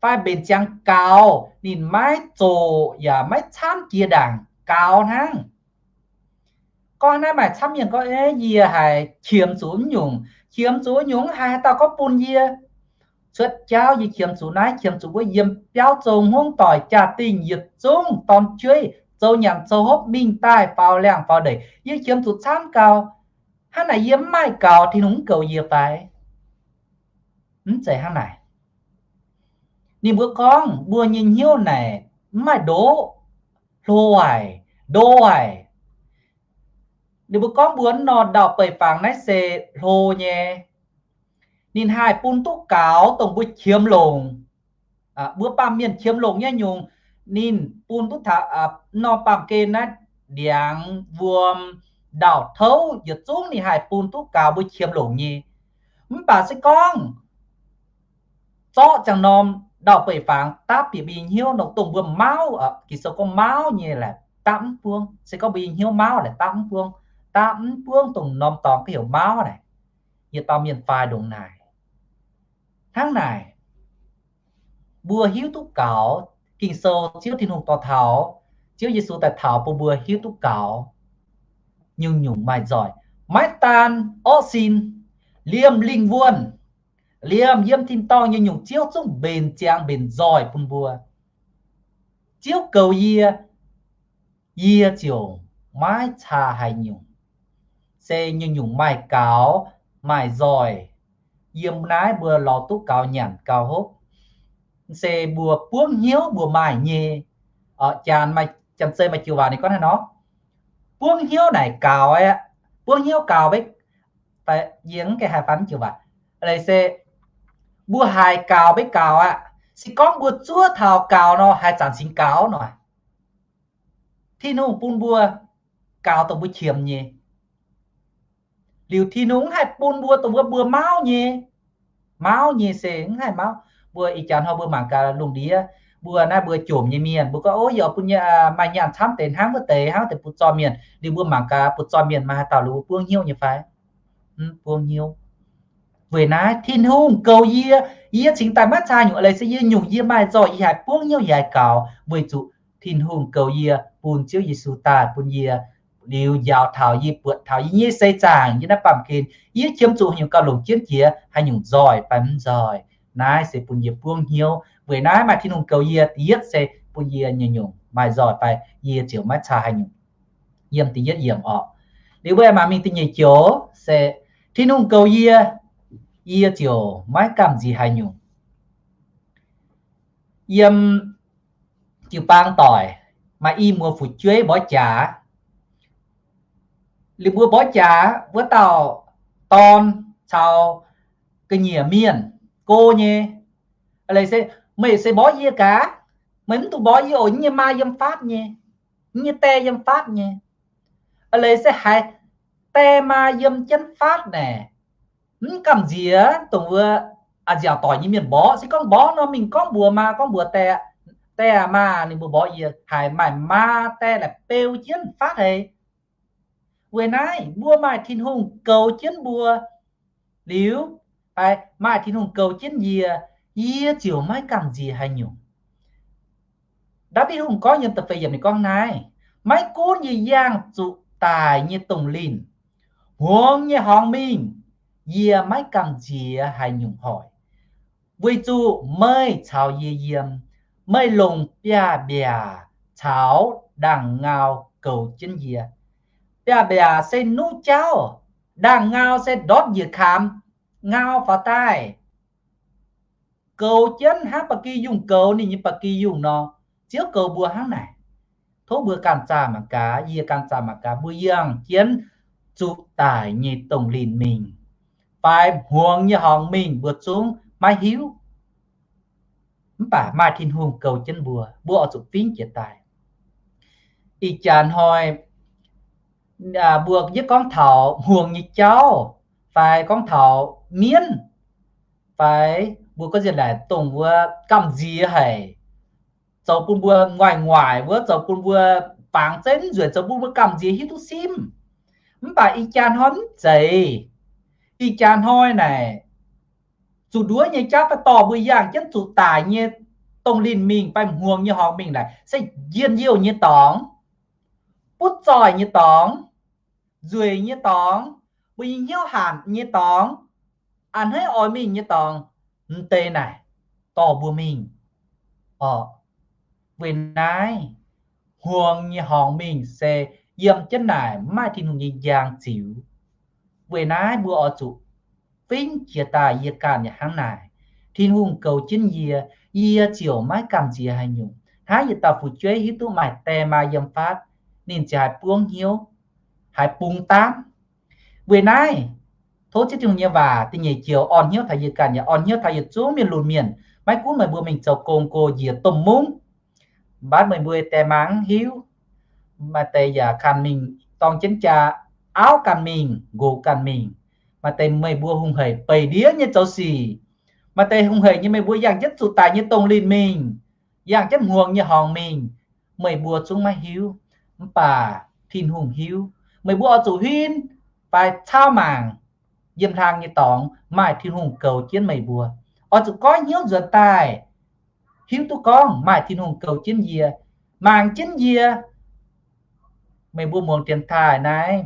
fai mbenc ziangx gaux, ninh maiv zoqc yaac maiv camv jiex ndaangc gaux hnangv. Gorngv naaiv maaih camv mienh gorngv, Yie haiz qiemx zuqc wuov nyungc, qiemx zuqc wuov nyungc, haaix dauh gorngv bun yie? Cuotv jauv yie qiemx zuqc naaiv, qiemx zuqc wuov, yiem biauv zoux hmuangv doic jaa-dingh yietc zungv dorn jueiv zoux nyanc zoux hopv mingh daaih faaux liangx faaux ndeic, yie qiemx zuqc camv gaux. Hnangv naaic yie mv maaih gaux, Tin-Hungh mv goux yie fai? Mv zeiz hnangv naaic. Ninh mbuo gorngv mbuo nyei hnyouv naaic mv maaih ndoqv, hlo haic, ndo haic. Ninh mbuo gorngv mbuo nor ndau-beih fangx naaiv se hlo nyei. Ninh haih bun duqv gaux dongh mbuo qiemx longc. Mbuo baamh mienh qiemx longc nyei nyungc, ninh bun duqv taux nor baamh gen naaiv ndiangx, wuom, ndau-touv yietc zungv ninh haih bun duqv gaux mbuo qiemx longc nyei. Mv baac se gorngv zorqv ziangh norm ndau-beih fangx dapv bieqc mbuo nyei hnyouv nor, dongh mbuo mauv, Ging-Sou gorngv mauv nyei laaix dapv mv buangv. Se gorngv mbuo nyei hnyouv mauv laaix dapv mv buangv, dapv mv buangv dongh norm dorngx gorngv heuc mauv naaic. Yietc dauh mienh faix ndongc naaic. Hnangv naaic, mbuo hiuv duqv gaux, Ging-Sou Ziouv Tin-Hungh dorh taux, Ziouv Yesu daaih taux bun mbuo hiuv duqv gaux. Nyungc-nyungc maaih nzoih, maiv daan orqv sin, liemh lingh wuonh, liemh yiem tin-dorngh nyei nyungc, Ziouv zungv mbenc ziangx mbenc nzoih bun mbuo. Ziouv goux yie, yie ziouc maiv caa haaix nyungc. Se nyungc-nyungc maaih gaux, maaih nzoih. Yiem naaiv mbuo lorz duqv gaux nyanc gaux hopv, se mbuo buangv hnyouv mbuo maaih nyei. Janx, Janx-Zei maaih joux waac ninh gorngv haaix nor, buangv hnyouv naaic gaux aqv. Buangv hnyouv gaux, yie mv gaengh haih faan joux waac. Leiz se mbuo haiz gaux maiv gaux aqv. Se gorngv mbuo zuov taux gaux nor, haaix zanc cingx gaux nor. Tin-Hungh bun mbuo gaux dongh mbuo qiemx nyei. Liuz Tin-Hungh mv haih bun mbuo dongh mbuo, mbuo mauv nyei. Mauv nyei se mv haih mauv. Mbuo ih jaax hnoi mbuo mangc gaax lungh ndiev, mbuo naaiv mbuo jomc nyei mienh, mbuo gorngv, Ov, yie bun maaih nyaanh camv deix hnangv wuov deix, hnangv wuov deix butv-zoih mienh. Liuz mbuo mangc gaax butv-zoih mienh maaih haaix dauh liuz mbuo buangv hnyouv nyei fai? Mv buangv hnyouv. Weic naaiv Tin-Hungh goux yie, yie cingx daaih maiv caa nyungc. Leiz se yie nyungc yie maaih nzoih, yie haiz buangv hnyouv, yie haiz gaux, weic zuqc Tin-Hungh goux yie bun Ziouv Yesu daaih bun yie, liuz njaaux taux yie, buatc taux yie nyei seix zaangc, yie naaiv baamh gen, yie qiemx zuqc haaix nyungc gauh longc jienv jiex, haaix nyungc nzoih fai mv nzoih. Naaiv se bun yie buangv hnyouv. Weic naaiv maaih Tin-Hungh goux yie, da'yietv se bun yie nyungc-nyungc maaih nzoih fai yie ziouc maiv caa haaix nyungc. Yiem da'yietv yiemc orqc. Liuz mbuo aengx mangc mingh da'nyeic joux se Tin-Hungh goux yie, yie ziouc maiv gamh nziex haaix nyungc. Yiem jiu-baang doic maaih i muoz fu'jueiv mborqv jaax. Liuz mbuo mborqv jaax wuov dauh dorn caux ga'nyiec mienh go nyei. Leiz se, meih se mborqv yie gaax, meih mv dungx mborqv yie oc. Yie nyei maa yiem faatv nyei, yie nyei die yiem faatv nyei. Leiz se haiz die maa yiem jienv faatv naaic, mv gamh nziex dongh wuov a'nziaauc doic nyei mienh mborqv. Se gorngv mborqv nor, mingh gorngv mbuox maa, gorngv mbuox die, die aac, maa, ninh mbuo mborqv yie, haiz maaih maa die naaic beu jienv faatv haic. Weic naaiv mbuo maaih Tin-Hungh goux jienv mbuo liuz, fai maaih Tin-Hungh goux jienv yie, yie ziouc maiv gamh nziex haaix nyungc. Ndaawitv Hungh gorngv yiem da'feix yiemc ninh gorngv naaiv, maiv gunv yie yangh zuqc daic nyei dongh linh, hmuangx nyei horngz mingh, yie maiv gamh nziex haaix nyungc hoic. Weic zuqc meih caux yie yiem, meih longc biaav-mbiaac caux ndaangh ngau goux jienv yie. Biaav-mbiaac se nuqv jauv, ndaangh ngau se ndortv njiec kaamx ngau faaux daaih. Goux jienv hnangv ba'gi yungh goux ninh nyei ba'gi yungh nor, Ziouv goux mbuo hnangv naaic. Tov mbuo ganh zaah mangc gaax, yie ganh zaah mangc gaax, mbuo yangh jienv zuqc daic nyei dongh linh mingh, fai hmuangx nyei horngz mingh mbuo zungv maiv hiuv. Mv baac maaih Tin-Hungh goux jienv mbuo, mbuo oix zuqc fingx jiez daaih. Ih jaax hnoi mbuo yie gorngv taux hmuangx nyei jauv, fai gorngv taux mienv, fai mbuo gorngv nziex naaic dongh wuov gamh nziex haic, zoux bun mbuo nguaaic-nguaaic wuov, zoux bun mbuo fangx zeiv mv nzueic, zoux bun mbuo gamh nziex hiuv duqv simv. Mv baac ih jaax hnoi mv zeiz. Ih jaax hnoi naaic, zuqc nduov nyei jauv fai dorh mbuo yangh jienv zuqc daic nyei dongh linh mingh fai hmuangx nyei horngz mingh naaic se njien-youh nyei dorngx, butv zoih nyei dorngx, nzueic nyei dorngx, mbuo nyei hnyouv hanc nyei dorngx, a'hneiv oix mingh nyei dorngx, m'deix naaic dorh mbuo mingh orqc. Weic naaiv, hmuangx nyei horngz mingh se yiem jienv naaic mv maaih Tin-Hungh nyei njang ziux. Weic naaiv mbuo oix zuqc fingx jiez daaih yie ganh yaac hnangv naaic. Tin-Hungh goux jienv yie, yie ziouc maiv gamh nziex haaix nyungc. Hnangv yietc dauh fu'jueiv hiuv duqv maaih die maa yiem fatv, ninh ziouc haiz buangv hnyouv, haiz bungx daamv. Weic naaiv, tov Ziouv Tin-Hungh nyei waac da'nyeic joux orn hnyouv taux yie ganh yaac orn hnyouv taux yietc zungv mienh lunx mienh. Maiv gunv meih mbuo mingh zoux gong go njiec domh mungv, mv baac meih mbuo die maa mv hiuv, maaih deix yaac ganh mingh dorng jienv jaa, auv ganh mingh, nqox ganh mingh. Maaih deix meih mbuo hungh hec beic ndiev nyei zoux sic. Maaih deix hungh hec nyei meih mbuo yangh jienv zuqc daic nyei dongh linh mingh, yangh jienv hmuangx nyei horngz mingh, meih mbuo zungv maiv hiuv. Mv baac Tin-Hungh hiuv. Meih mbuo oix zuqc huin fai cau mangc yiem hlang nyei dorngx maaih Tin-Hungh goux jienv meih mbuo. Oix zuqc goiv hnyouv nzuonx daaih, hiuv duqv gorngv maaih Tin-Hungh goux jienv yie, mangc jienv yie. Meih mbuo muangx dienx taaih naaiv,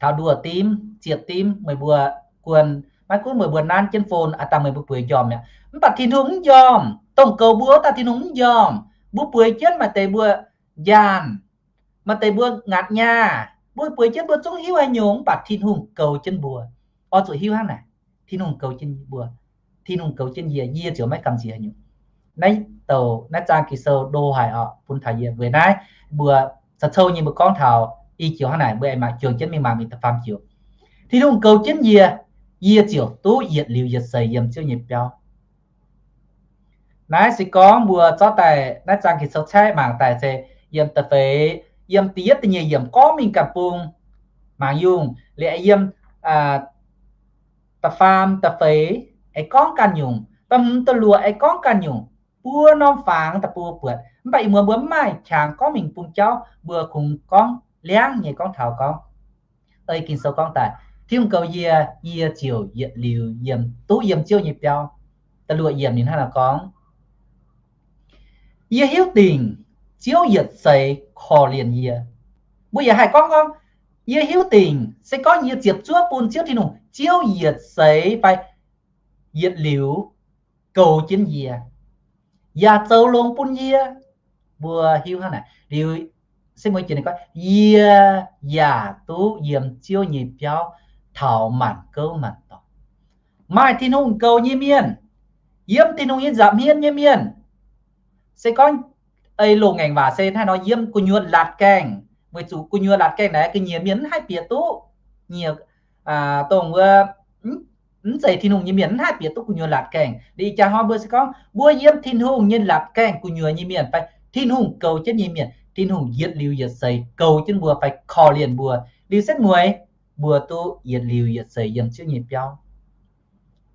taux nduoh dimv, ziepc dimv, meih mbuo guon, maiv gunv meih mbuo nanv jienv phone, aa dangh meih mbuo bueix njormh mi'aqv, mv baac Tin-Hungh mv njormh. Dongh goux mbuo wuov dauh Tin-Hungh mv njormh. Mbuo bueix jienv maaih deix mbuo njaanh, maaih deix mbuo ngaatc nyaah, mbuo bueix jienv mbuo zungv hiuv haaix nyungc, mv baac Tin-Hungh goux jienv mbuo. Oix zuqc hiuv hnangv naaic, Tin-Hungh goux jienv mbuo, Tin-Hungh goux jienv yie, yie ziouc maiv gamh nziex haaix nyungc. Naaiv douc naaiv zaang Ging-Sou ndo haic orqc bun taux yie. Weic naaiv mbuo caux cou nyei mbuo gorngv taux i joux hnangv naaic, mbuo aengx mangc juangc jienv mingh mangc mingh da'faam joux. Tin-Hungh goux jienv yie, yie ziouc duqv yietc liuz yietc seix yiem Ziouv nyei biauv. Naaiv se gorngv mbuo zorqv daaih naaiv zaang Ging-Sou caeqv mangc daaih se yiem da'feix, yiem da'yietv da'nyeic yiemc gorngv mingh ganh bung mangc yungh, liuz yiem da'faam da'feix aengx gorngv ganh nyungc, da'hmz da'luoqc aengx gorngv ganh nyungc. Buo norm fangx daaih bun mbuo buatc, mv baac ih muonz mbuo mv maaih qangx gorngv mingh bung jauv, mbuo kungx gorngv liangv nyei gorngv taux gorngv ei Ging-Sou gorngv daaih, Tin-Hungh goux yie, yie ziouc yietc liuz yiem, duqv yiem Ziouv nyei biauv. Da'luoqc yiemc ninh hnangv naaiv gorngv, yie hiuv dingc Ziouv yietc seix korv-lienh yie. Mbuo yaac haih gorngv, gorngv, yie hiuv dingc se gorngv yie ziepc zuoqv bun Ziouv Tin-Hungh, Ziouv yietc seix fai yietc liuz goux jienv yie, yaac zoux longx bun yie. Mbuo hiuv hnangv naaic liuz, se mueiz jiex ninh gorngv, yie yaac duqv yiem Ziouv nyei biauv taux maanc gouv maanc dorngx. Maaih Tin-Hungh goux nyei mienh, yiem Tin-Hungh nyei nza'hmien nyei mienh, se gorngv ei loz-ngaengc waac se hnangv nor, yiem gu'nyuoz laatc gaengh, weic zuqc gu'nyuoz laatc gaengh naaic ga'nyiec mienh mv haih bieqc duqv, nyiec, dongh wuov mv zeiz Tin-Hungh nyei mienh mv haih bieqc duqv gu'nyuoz laatc gaengh. Liuz ih jaax hnoi mbuo se gorngv mbuo yiem Tin-Hungh nyei laatc gaengh gu'nyuoz nyei mienh fai Tin-Hungh goux jienv nyei mienh, Tin-Hungh yietc liuz yietc seix goux jienv mbuo fai korv-lienh mbuo. Liuz setv mueiz mbuo duqv yietc liuz yietc seix yiem Ziouv nyei biauv.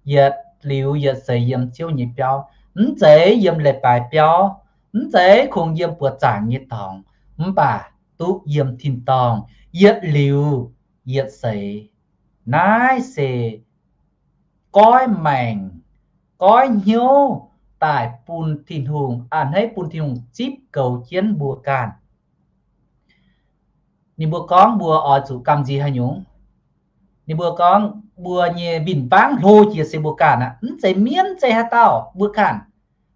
Yietc liuz yietc seix yiem Ziouv nyei biauv, mv zeiz yiem leiz-baaix biauv, mv zeiz kungx yiem buoz-zaangc nyei dorngx, mv baac duqv yiem tin-dorngh yietc liuz yietc seix. Naaiv se goiv maengc, goiv hnyouv daaih bun Tin-Hungh, a'hneiv bun Tin-Hungh zipv goux jienv mbuo ganh. Ninh mbuo gorngv mbuo oix zuqc gamh nziex haaix nyungc. Ninh mbuo gorngv mbuo nyei win-wangv hlo jiex se mbuo ganh aqv. Mv zeiz mienv, mv zeiz haaix dauh, mbuo ganh.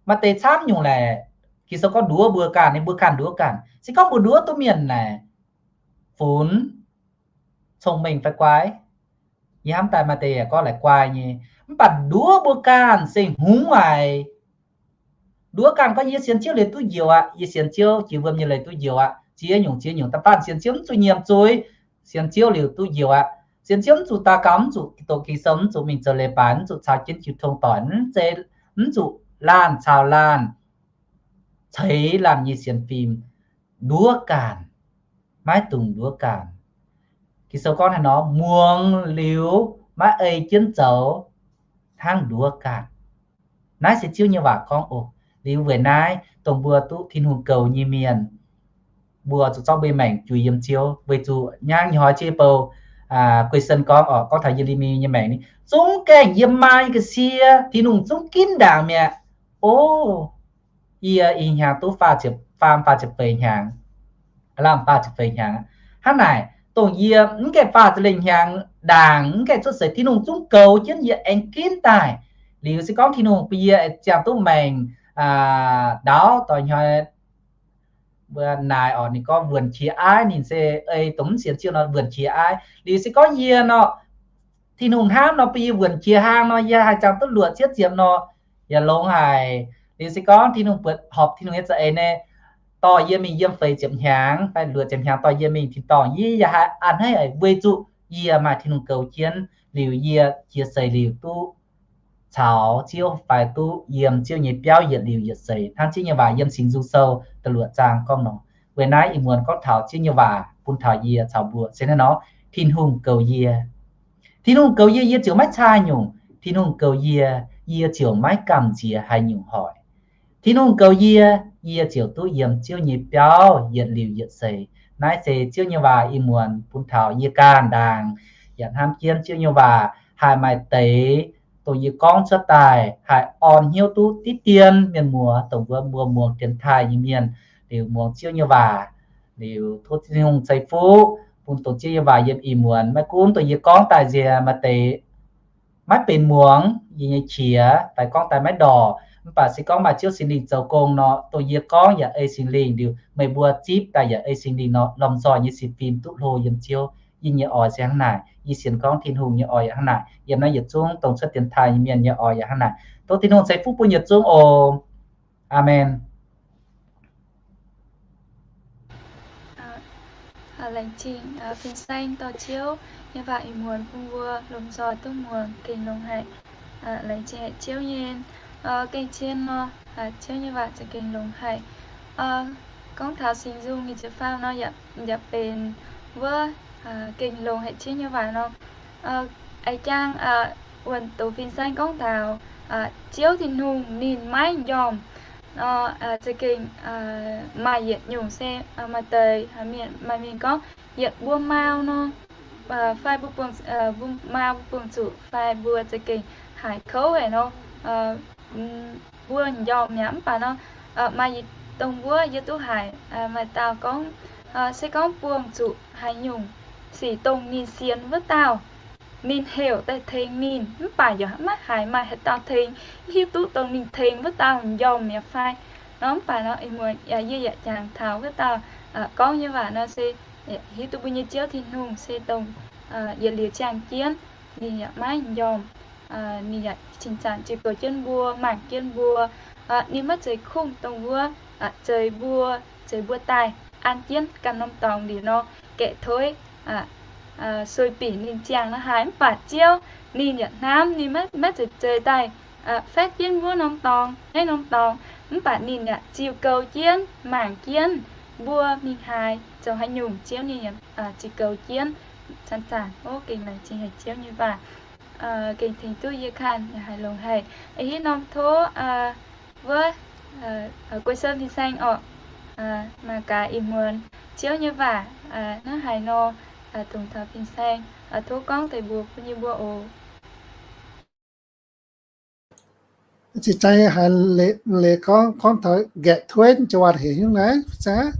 Maaih deix camv nyungc laaic, Ging-Sou gorngv nduov mbuo ganh, ninh mbuo ganh nduov ganh. Se gorngv mbuo nduov duqv mienh naaic, funx, cong-mengh fai guai? Yie hnamv daaih maaih deix yaac gorngv laaic guai nyei. Mv baac nduov mbuo ganh se hungx waaic. Nduov ganh gorngv yie sienx Ziouv liuz duqv njoux aqv, yie sienx Ziouv jiex wuom nyei leiz duqv njoux aqv, ziex nyungc ziex nyungc da'faanh sienx Ziouv mv zuqc nyiemc zuiz, sienx Ziouv liuz duqv njoux aqv. Sienx Ziouv mv zuqc daux gaux, mv zuqc doqc Ging-Sou, mv zuqc mingh zoux leiz-baaix, mv zuqc caux jienv jiu tong doic, mv zeiz, mv zuqc laanh caux laanh ceix laanh nyei sienx fim. Nduov ganh, maiv dungx nduov ganh. Ging-Sou gorngv haaix nor, muangx liuz maiv ei jienv zoux hnangv nduov ganh. Naaiv se Ziouv nyei waac gorngv oc. Liuz weic naaiv dongh mbuo duqv Tin-Hungh goux nyei mienh, mbuo zuqc zorqv mbuo nyei maengc juix yiem Ziouv, weic zuqc nyangv nyei hnoi jienv bou, Guei Sen gorngv oc, gorngv taux Ye^le^mi nyei maengc ni, zungv gaengh yiem maa nyei ga'sie, Tin-Hungh zungv ginv ndaangc mi'aqv. O, yie ih hnyangx duqv faah ziepc faam, faah ziepc feix hnyangx, lamh faah ziepc feix hnyangx. Hnangv naaic, dongh yie mv gaengh faah ziepc lengh hnyangx ndaangc, mv gaengh cuotv seix, Tin-Hungh zungv goux jienv yie aengx ginv daaih. Liuz se gorngv Tin-Hungh bun yie ziangh duqv maengc ndaauv doix hnoi, mbuo naaic oc, ninh gorngv wuonc qiex aiv, ninh se ei dongh mv sienx Ziouv nor wuonc qiex aiv. Liuz se gorngv yie nor, Tin-Hungh hnamv nor bun yie wuonc qiex hlang nor, yie haih ziangh duqv luoqc cietv ziepc nor, yaac longx haic. Liuz se gorngv Tin-Hungh buatc horpc Tin-Hungh nyei za'eix nyei, dorh yie mingh yiem feix ziepc hnyangx fai luoqc ziepc hnyangx dorh yie mingh tin-dorngh, yie yaac haih a'hneiv haic, weic zuqc yie maaih Tin-Hungh goux jienv. Liuz yie jiex seix liuz duqv caux Ziouv fai duqv yiem Ziouv nyei biauv yietc liuz yietc seix, hnangv Ziouv nyei waac yiem Singx Nzung Sou da'luoqc zaang gorngv nor. Weic naaiv ih muonz gorngv taux Ziouv nyei waac bun taux yie caux mbuo se hnangv nor, Tin-Hungh goux yie. Tin-Hungh goux yie, yie ziouc maiv cai nyungc. Tin-Hungh goux yie, yie ziouc maiv gamh nziex haaix nyungc hoic. Tin-Hungh goux yie, yie ziouc duqv yiem Ziouv nyei biauv yietc liuz yietc seix. Naaiv se Ziouv nyei waac ih muonz bun taux yie ganh ndaangc, yaac hnamv jienv Ziouv nyei waac haih maaih deix dongh yie gorngv cuotv daaih haih orn hnyouv duqv diqv dien mienh muoz, dongh mbuo mbuo muangx dienx taaih nyei mienh, liuz muangx Ziouv nyei waac, liuz tov Tin-Hungh ceix fuqv bun dongh Ziouv nyei waac yiem ih muonz maiv gunv dongh yie gorngv daaih nziex maaih deix maiv benx muangx yie nyei qiex fai gorngv daaih maiv ndorh, mv baac se gorngv maaih Ziouv Singx Lingh zoux gong nor, dongh yie gorngv yaac ei Singx Lingh, liuz meih mbuo zipv daaih yaac ei Singx Lingh nor, lomh nzoih nyei sienx fim duqv hlo yiem Ziouv. Yie nyei oix se hnangv naaic. Yie sienx gorngv Tin-Hungh nyei oix yaac hnangv naaic. Yiem naaiv yietc zungv dongh cuotv dienx taaih nyei mienh nyei oix yaac hnangv naaic. Tov Tin-Hungh ceix fuqv bun yietc zungv oc. Aamen. Laengz zingh fin-saeng dorh Ziouv nyei waac ih muonz bun mbuo lomh nzoih duqv muangx gengh longx haic. Laengz zingh haic Ziouv nyei gengh cien nor, Ziouv nyei waac za'gengh longx haic. Gorngv taux Singx Nzung nyic ziepc faam nor, yaac benx wuov gengh longx haic Ziouv nyei waac nor. A'jang wuonh doqc fin-saeng gorngv taux Ziouv Tin-Hungh ninh maiv njormh nor, za'gengh maaih yietc nyungc se maaih deix mienh, maaih mienh gorngv yietc mbuo mau nor, fai mbuo buangh, mbuo mau mbuo buangh zuqc fai mbuo za'gengh haiz kouv haic nor, mbuo njormh mi'aqv. Mv baac nor, maaih yietc dongh wuov yie duqv haiz maaih dauh gorngv, se gorngv buangh zuqc haaix nyungc sic dongh ninh sienx wuov dauh, ninh heuc daaih tengx ninh, mv baac yaac maiv haiz maaih haaix dauh tengx, mv hiuv duqv dongh ninh tengx wuov dauh njormh mi'aqv fai. Nor mv baac nor, yie yaac jangx taux wuov dauh gorngv nyei waac nor se hiuv duqv mbuo nyei Ziouv Tin-Hungh se dongh yietc liuz ziangh jienv, ninh yaac maiv njormh, ninh yaac cingx zaangc ziux goux jienv mbuo, mangc jienv mbuo. Ninh maiv zeiz kungx dongh wuov zeix mbuo, zeix mbuo daaih an jienv ganh norm dorngx liuz nor, gaeqv tuix, sueih binc ninh ziangh nor haic, mv baac Ziouv ninh yaac hnamv, ninh maiv zeiz zeix daaih faetv jienv wuov norm dorngx, naaiv norm dorngx, mv baac ninh yaac ziux goux jienv, mangc jienv mbuo mingh haaix, zoux haaix nyungc, Ziouv ninh yaac ziux goux jienv. Cangx zanc ov, gengh laengz zingh haic Ziouv nyei waac, gengh tengx duqv yie kanh yaac haiz longx haic. Ih hitv norm tov wuov Guei-Sen fin-saeng orqc, mangc gaax ih muonz Ziouv nyei waac naaiv haaix nor dongh taux fin-saeng, tov gorngv deix mbuox bun yie mbuo oc. Zinh zeiz haiz leiz gorngv, gorngv taux nqaeqv tueiv joux waac heuc hnyouv naaiv, fin-saeng aqv.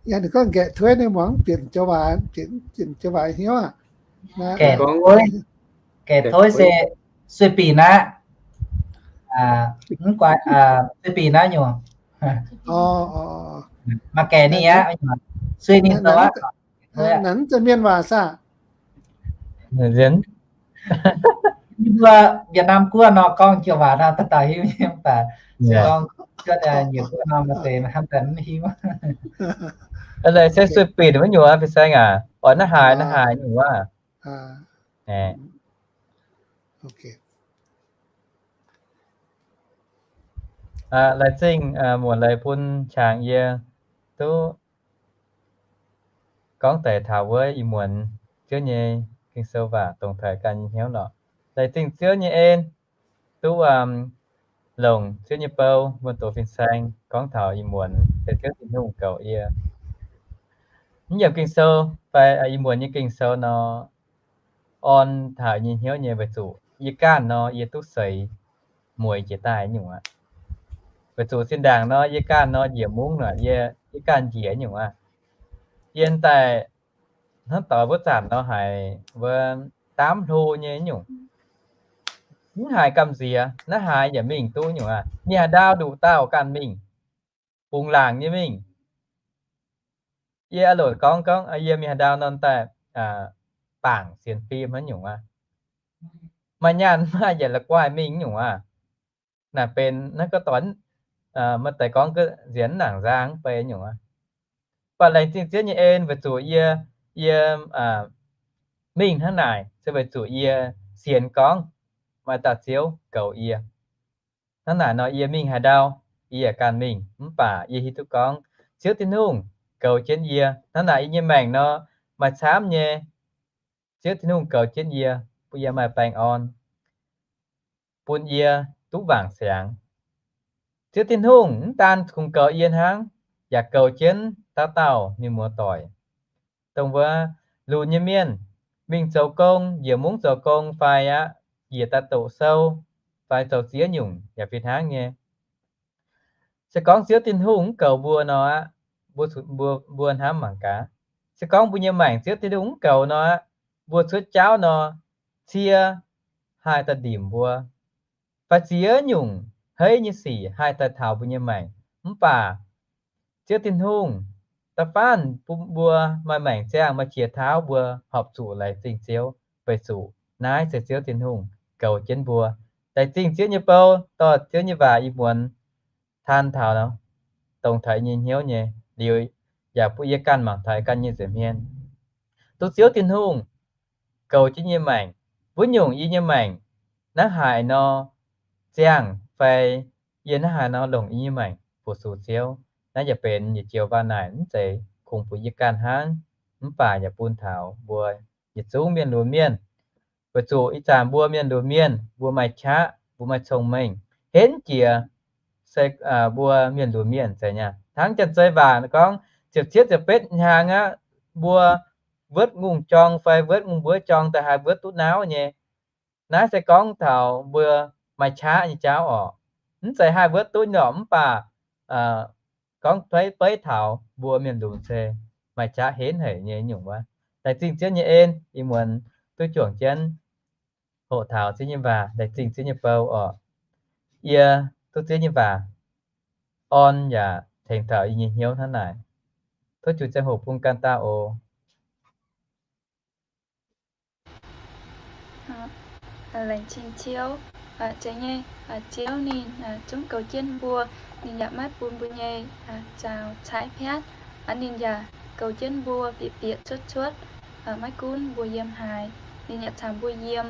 Yie ninh gorngv nqaeqv tueiv nyei muangx bieqc joux waac, bieqc joux waac hnyouv aqv. Nqaeqv tueiv se sueih binc aqv. Mv guai, sueih binc aqv nyungc. Maaih gaeqv ninh aqv, sueih ninh zoux aqv. Naaiv mv zeiz mienh waac saah? Mbuo Việt Nam guoqv nor gorngv joux waac nor dauh dauh hiuv nyei, mv baac gorngv nyiec guoqv nor maaih deix hnamv daaih mv hiuv. Laengz se sueih binc wuov nyungc aqv, fin-saeng aac. Oix naaiv haaix naaiv haaix nyungc wuov. Laengz zingh muonc leiz bun qangx yie duqv gorngv deix taux wuov ih muonz Ziouv nyei Ging-Sou waac dongh taux ganh nyei hnyouv lorqc. Laengz zingh Ziouv nyei en duqv longc Ziouv nyei bou mbuo doqc fin-saeng gorngv taux ih muonz se Ziouv Tin-Hungh goux yie. Mv yiemc Ging-Sou fai ih muonz nyei Ging-Sou nor, orn taux nyei hnyouv nyei weic zuqc yie ganh nor yie duqv seix mueiz jiex daaih nyungc aqv. Weic zuqc zinh ndaangc nor yie ganh nor njiec mungv nor yie, yie ganh njiec nyungc aqv. Yie daaih hnangv doix wuov zanc nor haiz wuov daamv hlo nyei nyungc, mv haiz gamh nziex, naaiv haaix yaac mingh duqv nyungc aqv. Mingh haaix ndau nduqc dauh ganh mingh, bungx laangc nyei mingh. Yie a'loc gorngv gorngv yie mingh haaix ndau nor daaih bangc sienx fim hnangv nyungc aqv. Maaih nyaanh maaih yaac la'guaih mingh nyungc aqv. Naaic benx naaiv gorngv doix, maaih deix gorngv nzienx nangc nzang fai nyungc aqv. Mv baac laengz zingh Ziouv nyei en weic zuqc yie, yie mingh hnangv naaic se weic zuqc yie sienx gorngv maaih dauh Ziouv goux yie. Hnangv naaic nor yie mingh haaix ndau, yie yaac ganh mingh. Mv baac yie hiuv duqv gorngv Ziouv Tin-Hungh goux jienv yie. Hnangv naaic yie nyei maengc nor maaih camv nyei. Ziouv Tin-Hungh goux jienv yie, bun yie maaih baengh orn, bun yie duqv wangc siangx. Ziouv Tin-Hungh mv daan kungx goux yie hnangv, yaac goux jienv dauh dauh mienh muoz-doic. Dongh wuov lunx nyei mienh mingh zoux gong, njiec mungv zoux gong fai aqv, njiec daaih doqc sou fai zoux ziex nyungc yaac fih hnangv nyei. Se gorngv Ziouv Tin-Hungh mv goux mbuo nor aqv, mbuo, mbuo hnamv mangc gaax. Se gorngv mbuo nyei maengc Ziouv Tin-Hungh mv goux nor aqv, mbuo cuotv jauv nor, cie haih daaih ndimc mbuo, fai ziex nyungc hei nyei sic haih daaih taux mbuo nyei maengc. Mv baac Ziouv Tin-Hungh da'faanh bun mbuo maaih maengc ziangh, maaih qiex tauv, mbuo horpc zuqc laengz zingh Ziouv, weic zuqc naaiv se Ziouv Tin-Hungh goux jienv mbuo. Laengz zingh Ziouv nyei bou dorh Ziouv nyei waac ih muonz taan taux, dongh taux yie nyei hnyouv nyei liuz, yaac bun yie ganh mangc taux yie ganh nyei nza'hmien. Duqv Ziouv Tin-Hungh goux jienv yie nyei maengc, wuov nyungc yie nyei maengc naaiv haaix nor ziangh fai yie naaiv haaix nor longc yie nyei maengc fu-sux Ziouv, naaiv yaac benx yietc joux waac naaic mv zeiz kungx bun yie ganh hnangv, mv baac yaac bun taux mbuo yietc zungv mienh lunx mienh. Weic zuqc ih zanc mbuo mienh lunx mienh, mbuo maaih qaqv, mbuo maaih cong-mengh, henv jiex se mbuo mienh lunx mienh zeiz nyei. Hnangv Janx-Zei waac gorngv, ziepc cietv ziepc betv hnyangx aqv, mbuo wuotv ngongh jorng fai wuotv ngongh mbuov jorng daaih haih wuotv duqv nauv nyei. Naaiv se gorngv taux mbuo maaih qaqv nyei jauv orqc. Mv zeiz haih wuotv duqv nyei lorqc, mv baac gorngv beiv beiv taux mbuo mienh lunx se maaih qaqv henv haic nyei nyungc wuov. Laengz zingh Ziouv nyei en, ih muonz duqv juangc jienv hoqc taux Ziouv nyei waac, laengz zingh Ziouv nyei bou oc. Yie duqv Ziouv nyei waac orn yaac tengx taux yie nyei hnyouv hnangv naaic. Tov juix ziangh hoc bun gan daaih oc. Laengz zingh Ziouv, zeiz nyei, Ziouv ninh zungv goux jienv mbuo, ninh yaac maiv bun mbuo nyei zaux caaiv piatv. Ninh yaac goux jienv mbuo bieqc bieqc cuotv cuotv, maiv gunv mbuo yiem haaix, ninh yaac caux mbuo yiem.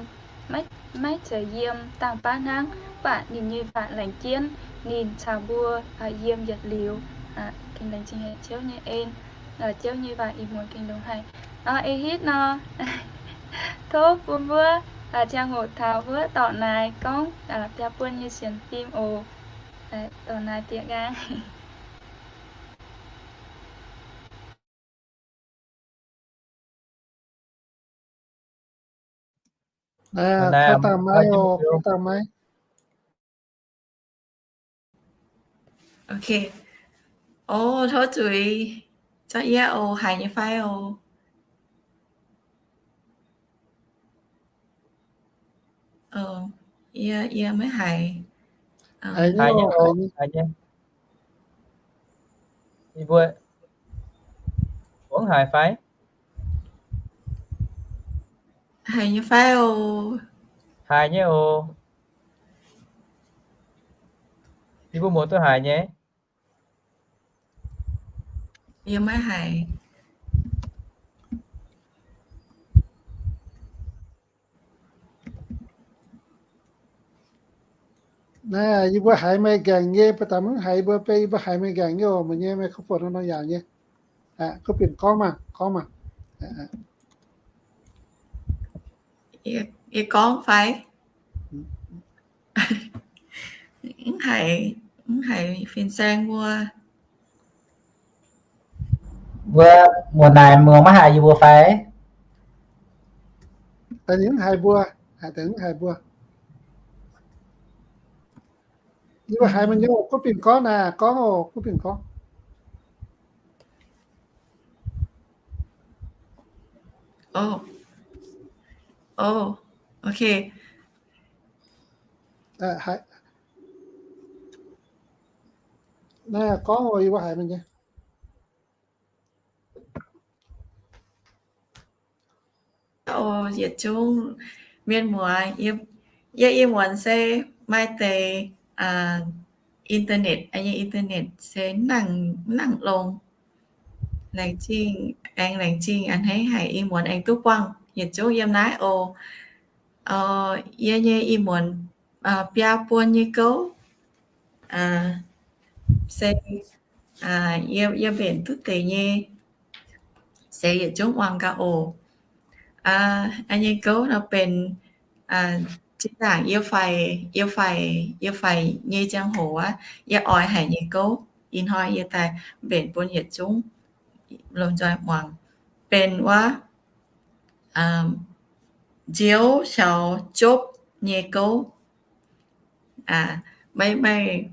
Maiv, maiv zeiz yiem dangh baav hnangv, mv baac ninh nyei waac laengz jienv ninh caux mbuo yiem yietc liuz. Gengh laengz zingh haic Ziouv nyei en, Ziouv nyei waac ih muonz gengh longx haic. Ih hitv nor, tov bun mbuo ziangh hoc taux wuov dorc naaic gorngv biaa buon nyei sienx fim oc. Dorc naaic bieqc nqaang. Koi dangh maiv oc, koi dangh maiv. Ok. O, tov zuiz. Za'gengh oc, haiz nyei fai oc? Yie, yie maiv haiz. Haiz nyei, haiz nyei. Yie mbuo mv haiz fai? Haiz nyei fai oc? Haiz nyei oc. Yie mbuo muoz duqv haiz nyei. Yie maiv haiz. Naaiv yie mbuo haiz meih nqaengc nyei, mbuo daaih mv haiz yie mbuo, beiv yie mbuo haiz meih nqaengc nyei oc. Meih nyei microphone nor yaauc nyei. Gorngv bieqc gorngv maah, gorngv maah. Yie gorngv fai? Mv haiz, mv haiz fin-saeng mbuo. Mbuo muoz naaic muoz maiv haiz yie mbuo fai? Mv haiz mbuo, mv haiz mbuo. Yie mbuo haiz meih nyei oc, gorngv bieqc gorngv naaic, gorngv oc, gorngv bieqc gorngv. O, o, ok. Naaiv gorngv oc, yie mbuo haiz meih nyei. O, yietc zungv mienh muoz, yie, yie ih muonz se maaih deix internet, yie nyei internet se mv nangc longx. Laengz zingh, aengx laengz zingh a'hneiv haic ih muonz aengx duqv buangh yietc zungv yiem naaiv oc. Yie nyei ih muonz biaa buon nyei gouv se yie, yie mbenc duqv deix nyei se yietc zungv muangx gaax oc. Nyei gouv nor benx zinh ndaangc yie faix, yie faix, yie faix nyei ziangh hoc aqv, yie oix haic nyei gouv. Ih hnoi yie daaih mbenc bun yietc zungv lomh nzoih muangx. Benx wuov nziouv caux jopv nyei gouv. Maiv, maiv,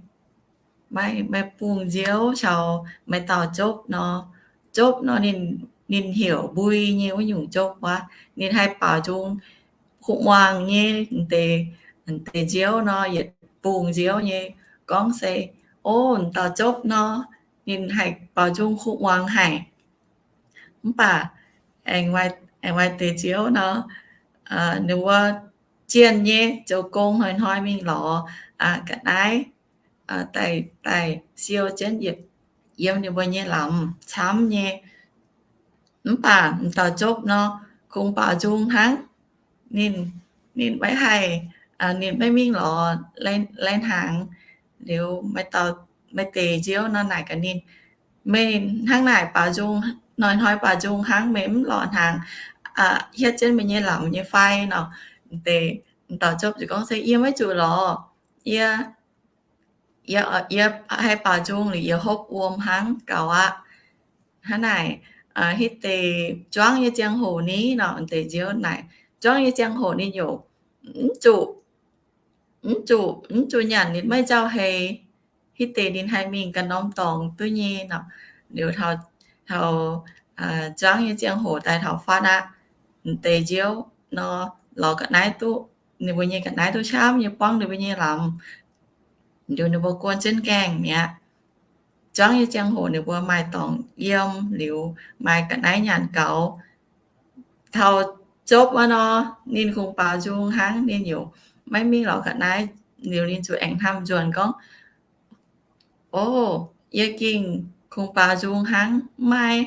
maiv bungx nziouv caux maaih dauh jopv nor. Jopv nor ninh, ninh heuc mbui nyei wuov nyungc jopv wuov, ninh haih baaux nzung kuv muangx nyei. Deix, deix nziouv nor yietc bungx nziouv nyei. Gorngv se, o, dauh jopv nor, ninh haih baaux nzung kuv muangx haic. Mv baac aengx maaih deix nziouv nor, ninh wuov jienh nyei zoux gong hnoi-hnoi mingh lorz ga'naaiv daaih, daaih siou jienv yiem ninh mbuo nyei lamz camv nyei. Mv baac m'dauh jopv nor, kungx baaux nzung hnangv. Ninh, ninh maiv haih, ninh maiv mingh lorz lai hnaangx. Liuz maaih deix nziouv nor naaic gaax ninh, meih hnangv naaic baaux nzung, hnoi-hnoi baaux nzung hnangv, meih mv lorz hnaangx hietv jienv meih nyei lamz nyei fai nor? Deix m'dauh jopv ziouc gorngv se, yie maiv zuqc lorz. Yie, yie haih baaux nzung liuz yie hopv wuom hnangv gaux aqv. Hnangv naaic, hitv deix zuangv nyei ziangh hoc ni nor, deix nziouv naaic, zuangv nyei ziangh hoc ninh yaac mv zuqc, mv zuqc, mv zuqc nyanc, ninh maiv nzauh heix. hitv deix ninh haih mingh ganh norm dorngx duqv nyei nor. Liuz taux, taux zuangv nyei ziangh hoc daaih taux fatv aqv, m'deix nziouv nor, lorz ga'naaiv duqv, ninh mbuo nyei ga'naaiv duqv camv nyei buangv ninh mbuo nyei lamz. Liuz ninh mbuo guon jienv gaengh mi'aqv. Zuangv nyei ziangh hoc ninh mbuo maaih dorngx yiem liuz, maaih ga'naaiv nyanc gaux. Taux zopv wuov nor, ninh kungx baaux nzung hnangv, ninh yaac maiv mingh lorz ga'naaiv. Liuz ninh zuqc aengx hnamv nzuonx gorngv, O, yie gengh kungx baaux nzung hnangv, maiv,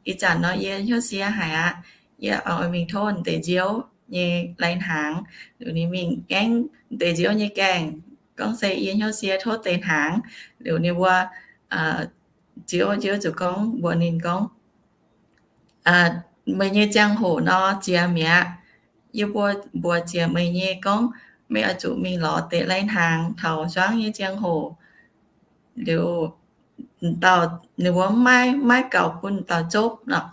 ih zanc nor yie hnyouv sie haic aqv. Yie oix mingh tov deix nziouv nyei lai-hnaangx. Liuz ninh mingh gaengh deix nziouv nyei gaengh, gorngv se yie hnyouv sie tov deix hnaangx. Liuz ninh mbuo, nziouv, nziouv zuqc gorngv mbuox ninh gorngv, Meih nyei ziangh hoc nor ziex mi'aqv. Yie mbuo mbuox ziex meih nyei gorngv, meih oix zuqc mingh lorz deix lai-hnaangx taux zuangv nyei ziangh hoc. Liuz dauh, ninh mbuo maiv, maiv gaux bun dauh zopv nor.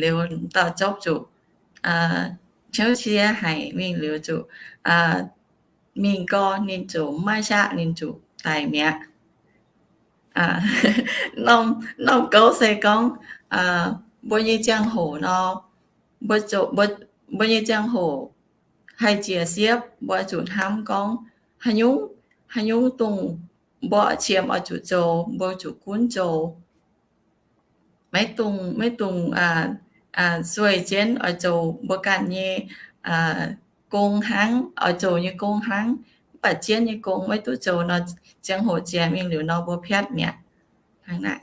Liuz dauh zopv zuqc hnyouv sie haic mingh liuz zuqc mingh gau, ninh zuqc maiv saqv, ninh zuqc daic mi'aqv. Norm gouv se gorngv, mbuo nyei ziangh hoc nor, mbuo nyei ziangh hoc haih jiex siepv, mbuo zuqc hnamv gorngv, haaix nyungc, haaix nyungc dongh mbuo qiemx oix zuqc zoux, mbuo zuqc gunv zoux. Maiv dungx, maiv dungx sueih jienv oix zoux mbuo ganh nyei gong hnangv, oix zoux nyei gong hnangv. Mv baac jienv nyei gong maiv duqv zoux nor, ziangh hoc jiex mingh liuz nor mbuo piatv mi'aqv. Hnangv naaic.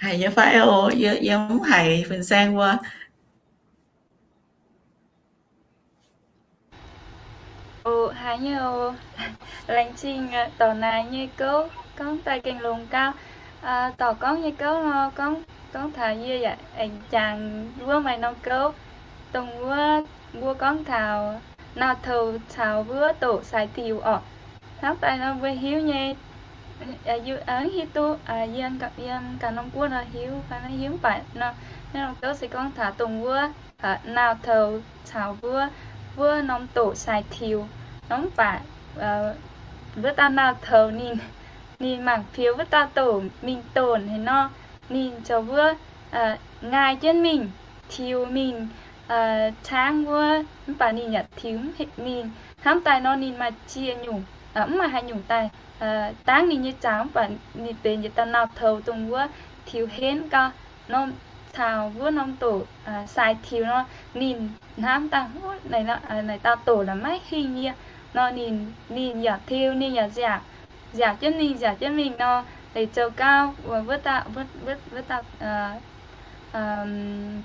Haiz nyei fai oc? Yie, yie mv haiz fin-saeng mbuo. Oc, haiz nyei oc. Laengz zingh dorc naaic nyei gouv, gorngv daaih gengh longx gau. Dorc gorngv nyei gouv nor, gorngv, gorngv taux yie yaac aengx jangx wuov maaih norm gouv, dongh wuov mbuo gorngv taux nauz-toux caux wuov doqc sai-diuc orqc. Hnangv daaih nor mbuo hiuv nyei, hiuv duqv, yiem ganh norm guoqv nor hiuv, hiuv mv baac nor, naaiv norm gouv se gorngv taux dongh wuov nauz-toux caux wuov, wuov norm doqc sai-tiux nor. Mv baac wuov dauh nauz-toux ninh, ninh mangc piex wuov dauh doqc mingh donc haic nor, ninh zoux wuov, nqaai jienv mingh, tiux mingh, caangv wuov, mv baac ninh yaac tiux mv mingh. Hnamv daaih nor ninh maaih ziex nyungc, mv maaih haaix nyungc daaih dangv ninh nyei zaux, mv baac ninh benx yietc dauh nauz-toux dongh wuov tiux henv gau nor, caux wuov norm doqc sai-tiux nor. Ninh hnamv daaih, naaic dauh doqc naaic maiv hingh yie nor, ninh, ninh yaac tiux, ninh yaac nziaauc, nziaauc jienv mingh, nziaauc jienv mingh nor, leiz zoux gau, wuov dauh, wuov dauh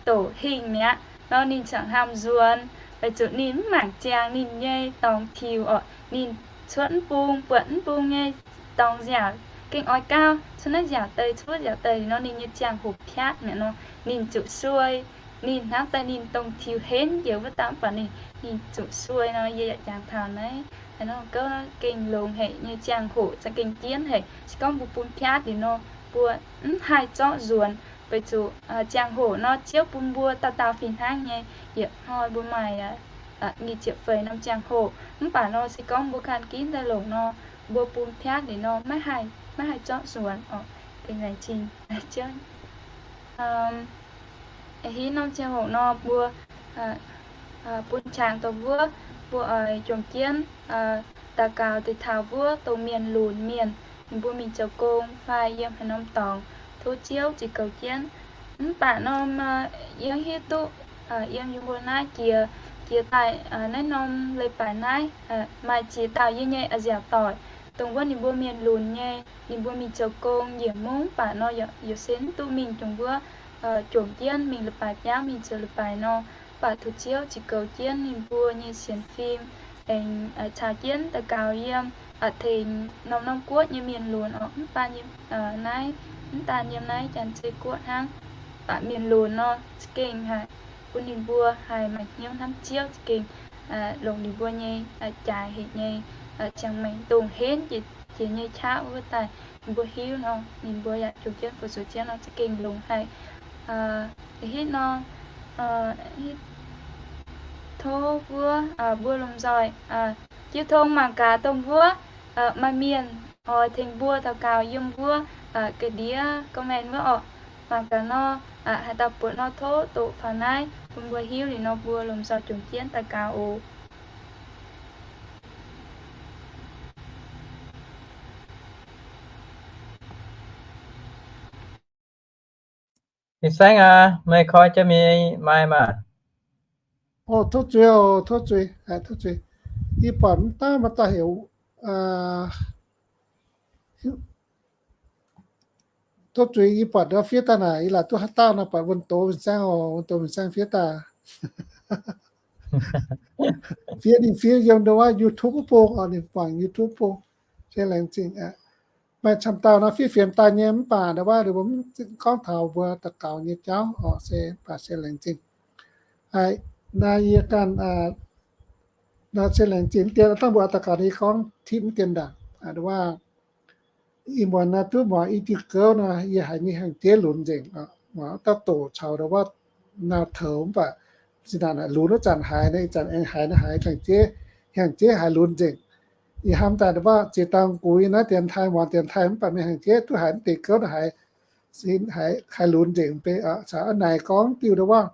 doqc hingh mi'aqv nor, ninh ziouc hnamv nzuonx, weic zuqc ninh mv mangc ziangx ninh nyei dorngx tiux orqc. Ninh cuotv mv bung, buatc mv bung nyei dorngx nziaauc gengh oix gau, cuotv naaiv nziaauc deix, cuotv nziaauc deix nor, ninh nyei ziangh hoc piatv mi'aqv nor, ninh zuqc suei. Ninh hnamv daaih ninh dongh tiux henv njoux wuov dauh, mv baac ninh, ninh zuqc suei nor, yie yaac jangx taux naaiv, naaiv norm gouv nor gengh longx haic nyei ziangh hoc, za'gengh jienv haic. Se gorngv mbuo bun piatv liuz nor, mbuo mv haih zorqv nzuonx, weic zuqc ziangh hoc nor Ziouv bun mbuo dauh dauh fih hnangv nyei, yietc hnoi mbuo maaih nyic ziepc feix norm ziangh hoc. Mv baac nor se gorngv mbuo ganh ginv daaih longc nor, mbuo bun piatv liuz nor maiv haih, maiv haih zorqv nzuonx orqc. Gengh laengz zingh Ziouv. Hitv norm ziangh hoc nor mbuo bun qangx dongh wuov, mbuo oix jomc jienv daux gaux deix taux wuov dongh mienh lunx mienh, ninh mbuo mingh zoux gong fai yiem haaix norm dorngx, tov Ziouv ziux goux jienv. Mv baac norm yie hiuv duqv yiem yie mbuo naaiv jiex, jiex daaih naaiv norm leiz-baaix naaiv, maaih ziex dauh yie nyei a'nziaauc doic, dongh wuov ninh mbuo mienh lunx nyei, ninh mbuo mingh zoux gong njiec mungv, mv baac nor yaac se mv duqv mingh dongh wuov jomc jienv mingh leiz-baaix biauv, mingh zoux leiz-baaix nor. Mv baac tov Ziouv ziux goux jienv ninh mbuo nyei sienx fim, aengx caux jienv daux gaux yiem, tengx norm-norm guoqv nyei mienh lunx orqc. Mv baac naaiv, mv daan yiem naaiv Janx-Zei guoqv hnangv, mv baac mienh lunx nor za'gengh haih bun ninh mbuo haih maaih hnyouv hnamv Ziouv za'gengh longc ninh mbuo nyei jaaix hec nyei ziangh maengc dongh henv jiex nyei qaqv wuov daaih, ninh mbuo hiuv nor, ninh mbuo yaac jomc jienv fu-sux jienv nor za'gengh longx haic. Hitv nor, tov wuov mbuo lomh nzoih Yietc tong mangc gaax dongh wuov, maaih mienh oix tengx mbuo daux gaux yiem wuov ga'ndiev comment wuov orqc. Mangc gaax nor, haaix dauh buatc nor tov doqc faaux naaiv bun mbuo hiuv liuz nor mbuo lomh nzoih jomc jienv daux gaux oc. Ih saengv aac, meih koi jienv mingh maaih maah. Tov zuiz oc, tov zuiz, tov zuiz. Yie buatc mv daaih, mv daaih heuc, tov zuiz, yie buatc ndau fiev daaih naaic, yie laaic duqv haaix dauh nor buatc wuonh doz win-saeng oc, wuonh doz win-saeng fiev daaih. Fiev ninh fiev yiem ndau wuov YouTube wuov bung oc, ninh buangh YouTube bung. Se laengz zingh aqv. Maaih camv dauh nor fiev fienx daaih nyei mv baac ndau wuov mbuo mv gorngv taux mbuo daux gaux nyei jauv oc, se mv baac se laengz zingh. Naaiv yie ganh, naaiv se laengz zingh dien dangh mbuo daux gaux yie gorngv tipv mv dien ndaangc, ndau wuov ih muonz naaiv duqv muangx i diuh gouv nor, yie haiz nyei hnyangx-jeiv lunx nzengc. Muangx dauh doqc caux ndau wuov naaiv toux mv baac zinh ndaangc lunx wuov zanc haiz, ih zanc aengx haiz naaiv haiz hnyangx-jeiv, hnyangx-jeiv haiz lunx nzengc. Yie hnamv daaih ndau wuov ziex dauh guix naaiv dienx taaih, muangx dienx taaih mv baac mingh hnyangx-jeiv duqv haiz mv deix gouv naaiv haiz, haiz lunx nzengc beiv. Caux a'naaic gorngv diuh ndau wuov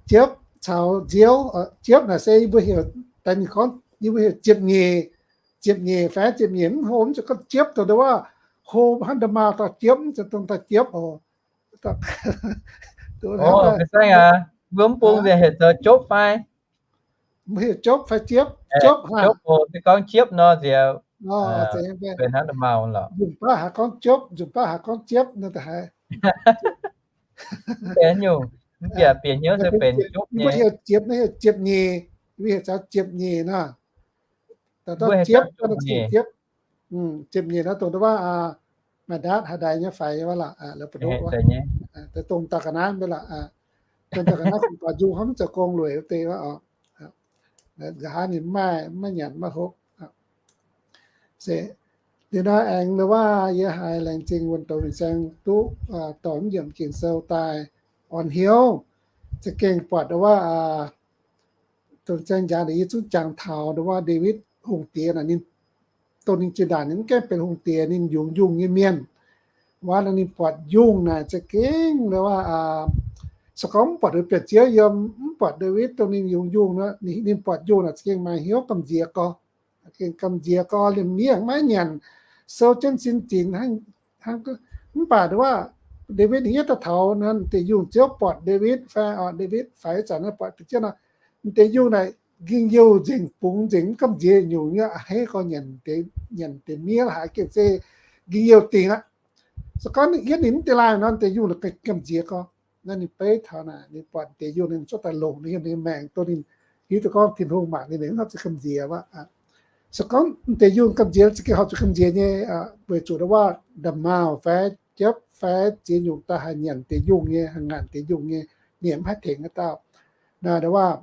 jiepv caux nziouv. Jiepv naaic se yie mbuo heuc, daaih ninh gorngv yie mbuo heuc ziepc nyeic, ziepc nyeic fai ziepc nyeic mv hlo, mv zeiz gorngv jiepv dongh ndau wuov hlo hnangv nda'maauh daaih jiepv, mv zeiz dongh daaih jiepv oc. Mbuo mv bung nziex heuc zoux jopv fai? Mbuo heuc jopv fai jiepv? Jopv hnangv. Jopv oc, se gorngv jiepv nor nziex benx hnangv nda'maauh lorqc. Nzunc baav haiz gorngv jopv, nzunc baav haiz gorngv jiepv nor da'haiz. Mv baac nyungc, mv baac bieqc hnyouv se benx jopv nyei. Heuc ziepc, heuc ziepc nyeic, mbuo heuc caux ziepc nyeic nor. Mbuo heuc jiepv, jiepv. Ziepc nyeic nor dongh ndau wuov maaih ndaatv haaix ndaix nyei faix wuov lorqc, la'bu'ndongv wuov, dongh daaih ga'naaiv mv bei lorqc. Dongh daaih ga'naaiv kungx baac nzung hnangv mv zoux gong lueic wuov deix wuov oc. Nqa'haav ninh maiv, maiv nyanc maiv hopv. Se liuz nor aengx ndau wuov yie haiz laengz zingh wuonh douz fin-saeng duqv dorh mv yiemc Ging-Sou daaih orn hnyouv. Za'gengh buatc ndau wuov douz fin-saeng njang naaic yie zungv jangx taux ndau wuov Ndaawitv Hungh Diex naaic, ninh dongh ninh zinh ndaangc ninh mv gaengh benx hungh diex, ninh yungz yungh nyei mienh. Wuov naaic ninh buatc yungh naaic za'gengh ndau wuov, se gorngv mv buatc biauv-ziouv yiem, mv buatc Ndaawitv dongh ninh yungz yungh nor, ninh buatc yungh naaic za'gengh maaih hnyouv gamh nziex gorx. Gengh gamh nziex gorx, liemh mienh maiv nyanc, sou jienv sin zinx hnangv. Mv baac ndau wuov Ndaawitv ninh yietv daaih taux naaic, deix yungh ziouc buatc Ndaawitv fai, Ndaawitv faix zanc naaic buatc biauv-ziouv nor, deix yungh naaic ging-youh nzengc, bungx nzengc, mv gamh nziex nyungc nyei a'hneiv gorx, nyanc deix miev haiz gengh se ging-youh dingc aqv. Se gorngv yietv ninh mv deix laanh nor, deix yungh naaic gamh nziex gorx. Naaiv ninh beiv taux naaic, ninh buatc deix yungh ninh cuotv daaih longc ninh nyei maengc, dongh ninh hiuv duqv gorngv Tin-Hungh mangc ninh, ninh mv horpc zuqc gamh nziex wuov. Se gorngv deix yungh gamh nziex, za'gengh horpc zuqc gamh nziex nyei, weic zuqc ndau wuov nda'maauh fai jiepv fai ziex nyungc daaih haih nyanc deix yungh nyei, haih ngaanc deix yungh nyei, ninh mv haih tengx haaix dauh. Naaiv ndau wuov,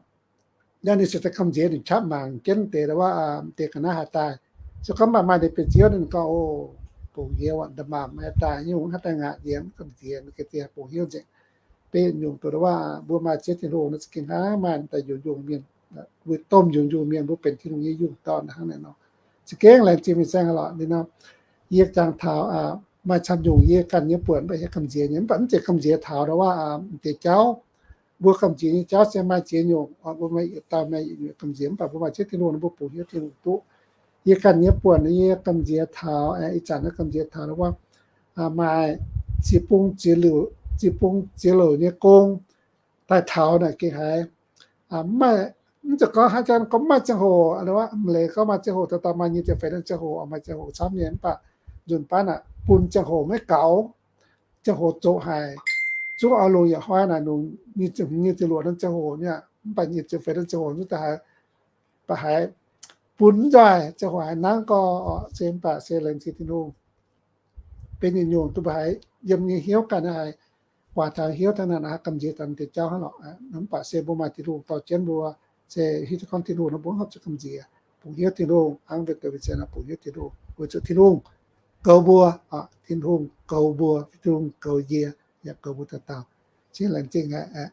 naaiv ninh se daaih gamh nziex, ninh qaqv mangc jienv deix ndau wuov deix ga'naaiv haih daaih. Se gorngv mv baac maaih deix biauv-ziouv ninh gorngv, o, bungx hnyouv aqv, nda'maauh maiv daaih, nyungc haaix daaih ngaanc yie mv gamh nziex, ninh gengh bungx hnyouv nzengc. Beiv nyungc dongh ndau wuov mbuo maaih Ziouv Tin-Hungh nor, za'gengh hnangv maaih daaih yungz yungh mienh, weic domh yungz yungh mienh mbuo benx Tin-Hungh nyei yungh dorn hnangv naaic nor. Za'gengh laengz zingh fin-saeng lorqc. Liuz nor, yie jangx taux maaih camv nyungc yie ganh nyei buonc mv baac yie gamh nziex nyei, mv baac mv zeiz gamh nziex taux ndau wuov deix jauv. Mbuo gamh nziex nyei jauv se maaih ziex nyungc, mbuo maaih yietc dauh maaih yietc nyungc gamh nziex, mv baac mbuo maaih Ziouv Tin-Hungh nor mbuo bungx hnyouv Tin-Hungh duqv. Yie ganh nyei buonc yie gamh nziex taux, ih zanc naaiv gamh nziex taux ndau wuov maaih ziex bung ziex liouc, ziex bung ziex liouc nyei gong daaih taux naaic gengh haiz mv zeiz gorngv haaix zanc gorngv maaih ziangh hoc, mv leiz gorngv maaih ziangh hoc, dauh dauh maaih nyic ziepc feix norm ziangh hoc, maaih ziangh hoc camv nyei, mv baac nzunc baav naaic bun ziangh hoc maiv gaux, ziangh hoc zoqc haic. Zungv oix longc yietc hnoi naaic nungc nyic ziepc, nyic ziepc luoqc norm ziangh hoc nyei, mv baac nyic ziepc feix norm ziangh hoc zungv daaih haiz, baac haiz bun mv nzoih, ziangh hoc haiz nangv gorx, se mv baac se laengz zingh Tin-Hungh. Benx nyungc-nyungc duqv baac haiz yiem nyei hnyouv ganh haiz guaax taux hnyouv daaih naaic, haiz gamh nziex daaih deix jauv hnangv lorqc. Mv baac se mbuo maaih Tin-Hungh dorh jienv mbuo, se hiuv duqv gorngv Tin-Hungh nor mbuo horpc zuqc gamh nziex, bungx hnyouv Tin-Hungh, hnangv mbuo douz fin-saeng nor bungx hnyouv Tin-Hungh, weic zuqc Tin-Hungh goux mbuo, Tin-Hungh goux mbuo, Tin-Hungh goux yie, yaac goux mbuo dauh dauh. Zingh laengz zingh aqv.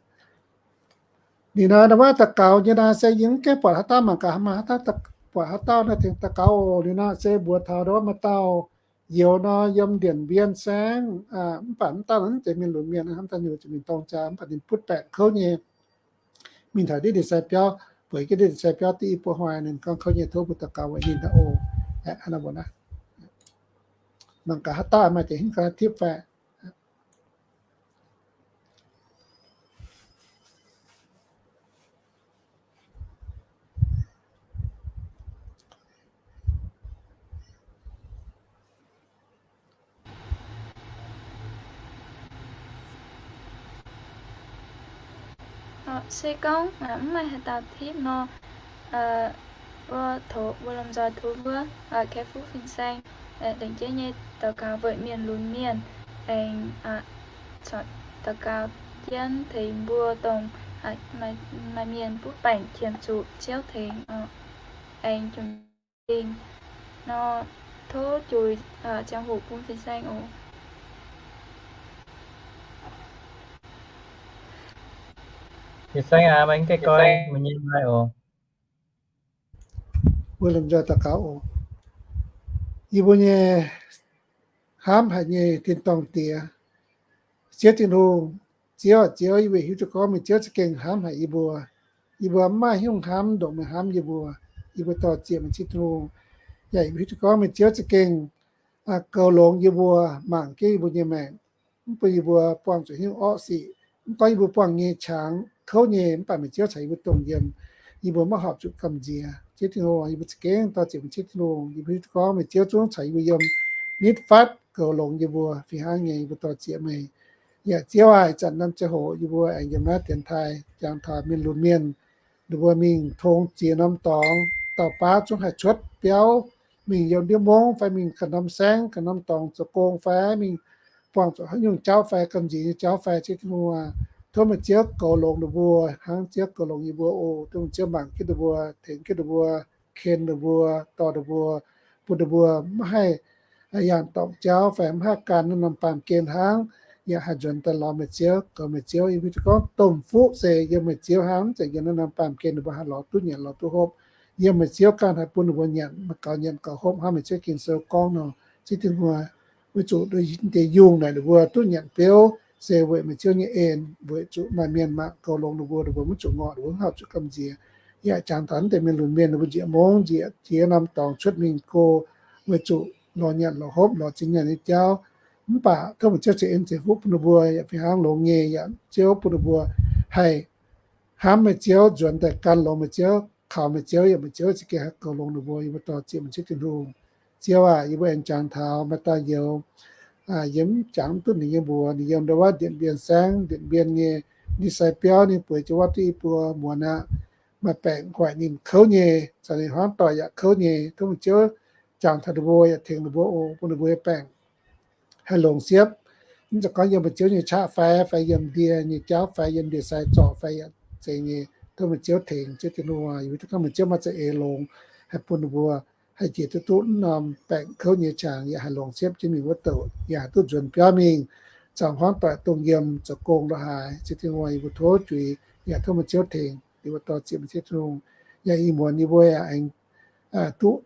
Ninh nor, ndau wuov daux gaux nyei naaiv se yie mv gaengh buatc haaix dauh mangc gaax, maaih haaix dauh buatc haaix dauh naaiv tengx daux gaux oc. Ninh nor se mbuox taux ndau wuov maaih dauh youz nor yiem Điện Biên saengv, mv baac mv dauh naaiv zeiz mienh lunx mienh, hnamv daaih nyungc zuqc mingh dorng jaa, mv baac ninh butv baengc kouv nyei. Mingh taux ndiev ndie-sai biauv, bueix jienv ndiev ndie-sai biauv div i buo hnoi, ninh gorngv kouv nyei, tov mbuo daux gaux weic ninh oc. Mangc gaax haaix dauh maaih deix hingv ga'naaiv tipv fai. Se gorngv mv maaih haaix dauh tipv nor, mbuo tov, mbuo lomh nzoih tov mbuo, Kei Fuqv Fin-Saeng, lengc jeiv nyei daux gaux weic mienh lunx mienh, aengx daux gaux jienv tengx mbuo dongh maaih mienh butv baengc qiemx zuqc Ziouv tengx, aengx jomc dingc nor, tov juix ziangh hoc bun Fin-Saeng oc. Fin-Saeng aac, meih mv gaengh goiv meih nyei maaih oc. Mbuo lomh nzoih daux gaux oc. Yie mbuo nyei hnamv haic nyei tin-dorngh Diex, Ziouv Tin-Hungh, Ziouv aac, Ziouv, yie mbuo hiuv duqv gorngv meih Ziouv za'gengh hnamv haic yie mbuo. Yie mbuo mv maaih haaix nyungc hnamv ndongc meih hnamv yie mbuo. Yie mbuo dor-ziec meih Ziouv Tin-Hungh. Yaac yie mbuo hiuv duqv gorngv meih Ziouv za'gengh goux longx yie mbuo, mangc jienv yie mbuo nyei maengc, mv bun yie mbuo buangh zuqc haaix nyungc orqv sic. Mv gorngv yie mbuo buangh nyei qangx kouv nyei, mv baac meih Ziouv caux yie mbuo dongh yiem, yie mbuo maiv horpc zuqc gamh nziex. Ziouv Tin-Hungh, yie mbuo za'gengh dor-ziec meih Ziouv Tin-Hungh. Yie mbuo hiuv duqv gorngv meih Ziouv zungv caux yie mbuo yiem, nitv fatv goux longx yie mbuo fih hnangv nyei. Yie mbuo dor-ziec meih. Yaac Ziouv aac, ih zanc norm ziangh hoc yie mbuo aengx yiem naaiv dienx taaih jangx taux mienh lunx mienh, ninh mbuo mingh tong ziex norm dorngx, dauh baav zungv haih cuotv biauv mingh yiem ndiev mungv fai mingh ganh norm saengv ganh norm dorngx zoux gong fai mingh buangh zuqc haaix nyungc jauv fai gamh nziex nyei jauv fai, Ziouv Tin-Hungh aac, tov meih Ziouv goux longx ninh mbuo hnangv Ziouv goux longx yie mbuo oc. Tov meih Ziouv mangc jienv ninh mbuo, tengx jienv ninh mbuo, ken ninh mbuo, dorh ninh mbuo, bun ninh mbuo maiv haih yaangh dorngc jauv fai maiv haih gan naaiv norm baamh gen hnangv, yaac haih nzuonx daaih lorz meih Ziouv, goux meih Ziouv. Yie mbuo hiuv duqv gorngv domh fuqv se yiem meih Ziouv hnangv, mv zeiz yiem naaiv norm baamh gen ninh mbuo haih lorz duqv nyanc lorz duqv hopv. Yiem meih Ziouv ganh haih bun ninh mbuo nyanc, maaih gaux nyanc gaux hopv hnangv meih Ziouv Ging-Sou gorngv nor. Ziouv Tin-Hungh, weic zuqc deix yungh naaic ninh mbuo duqv nyanc beuv se weic meih Ziouv nyei en, weic zuqc maaih mienh mangc goux longx ninh mbuo, ninh mbuo maiv zuqc ngorc, ninh mbuo maiv horpc zuqc gamh nziex. Yaac jangx taux naaiv deix mienh lunx mienh ninh mbuo njiec mungv njiec jiex norm dorngx cuotv mingh go, weic zuqc lorz nyanc lorz hopv lorz zinh nyaanh nyei jauv. Mv baac tov meih Ziouv ceix en ceix fuqv bun ninh mbuo yaac fih hnangv longx nyei, yaac Ziouv bun ninh mbuo haih hnamv meih Ziouv, nzuonx daaih gan longx meih Ziouv, kaux meih Ziouv, yaac meih Ziouv za'gengh haih goux longx ninh mbuo. Yie mbuo dor-ziec meih Ziouv Tin-Hungh. Ziouv aac, yie mbuo aengx jangx taux maaih dauh youz, yie mv jangx duqv ninh nyei mbuox. Ninh yiem ndau wuov Điện Biên saengv, Điện Biên nyei ndie-sai biauv. Ninh bueix jienv wuov duqv i buo muonz aqv. Maaih baengc hoic ninh kouv nyei, caux ninh hmuangv doic yaac kouv nyei. Tov meih Ziouv jangx taux ninh mbuo yaac tengx ninh mbuo oc, bun ninh mbuo nyei baengc haih longx siepv. Mv zeiz gorngv yiem meih Ziouv nyei qaqv fai, fai yiem ndie nyei jauv fai, yiem ndie-sai zorc fai yaac zeiz nyei. Tov meih Ziouv tengx, Ziouv Tin-Hungh, yie mbuo hiuv duqv gorngv meih Ziouv maaih za'eix longx haih bun ninh mbuo haih njiec duqv duqv norm baengc kouv nyei qangx, yaac haih longx siepv jienv mingh wuov douc, yaac haih duqv nzuonx biauv mingh, caux hmuangv doic dongh yiem zoux gong la'haaix. Ziouv Tin-Hungh, yie mbuo tov juix, yaac tov meih Ziouv tengx. Yie mbuo dor-ziec meih Ziouv Tin-Hungh. Yaac ih muonz yie mbuo yaac aengx duqv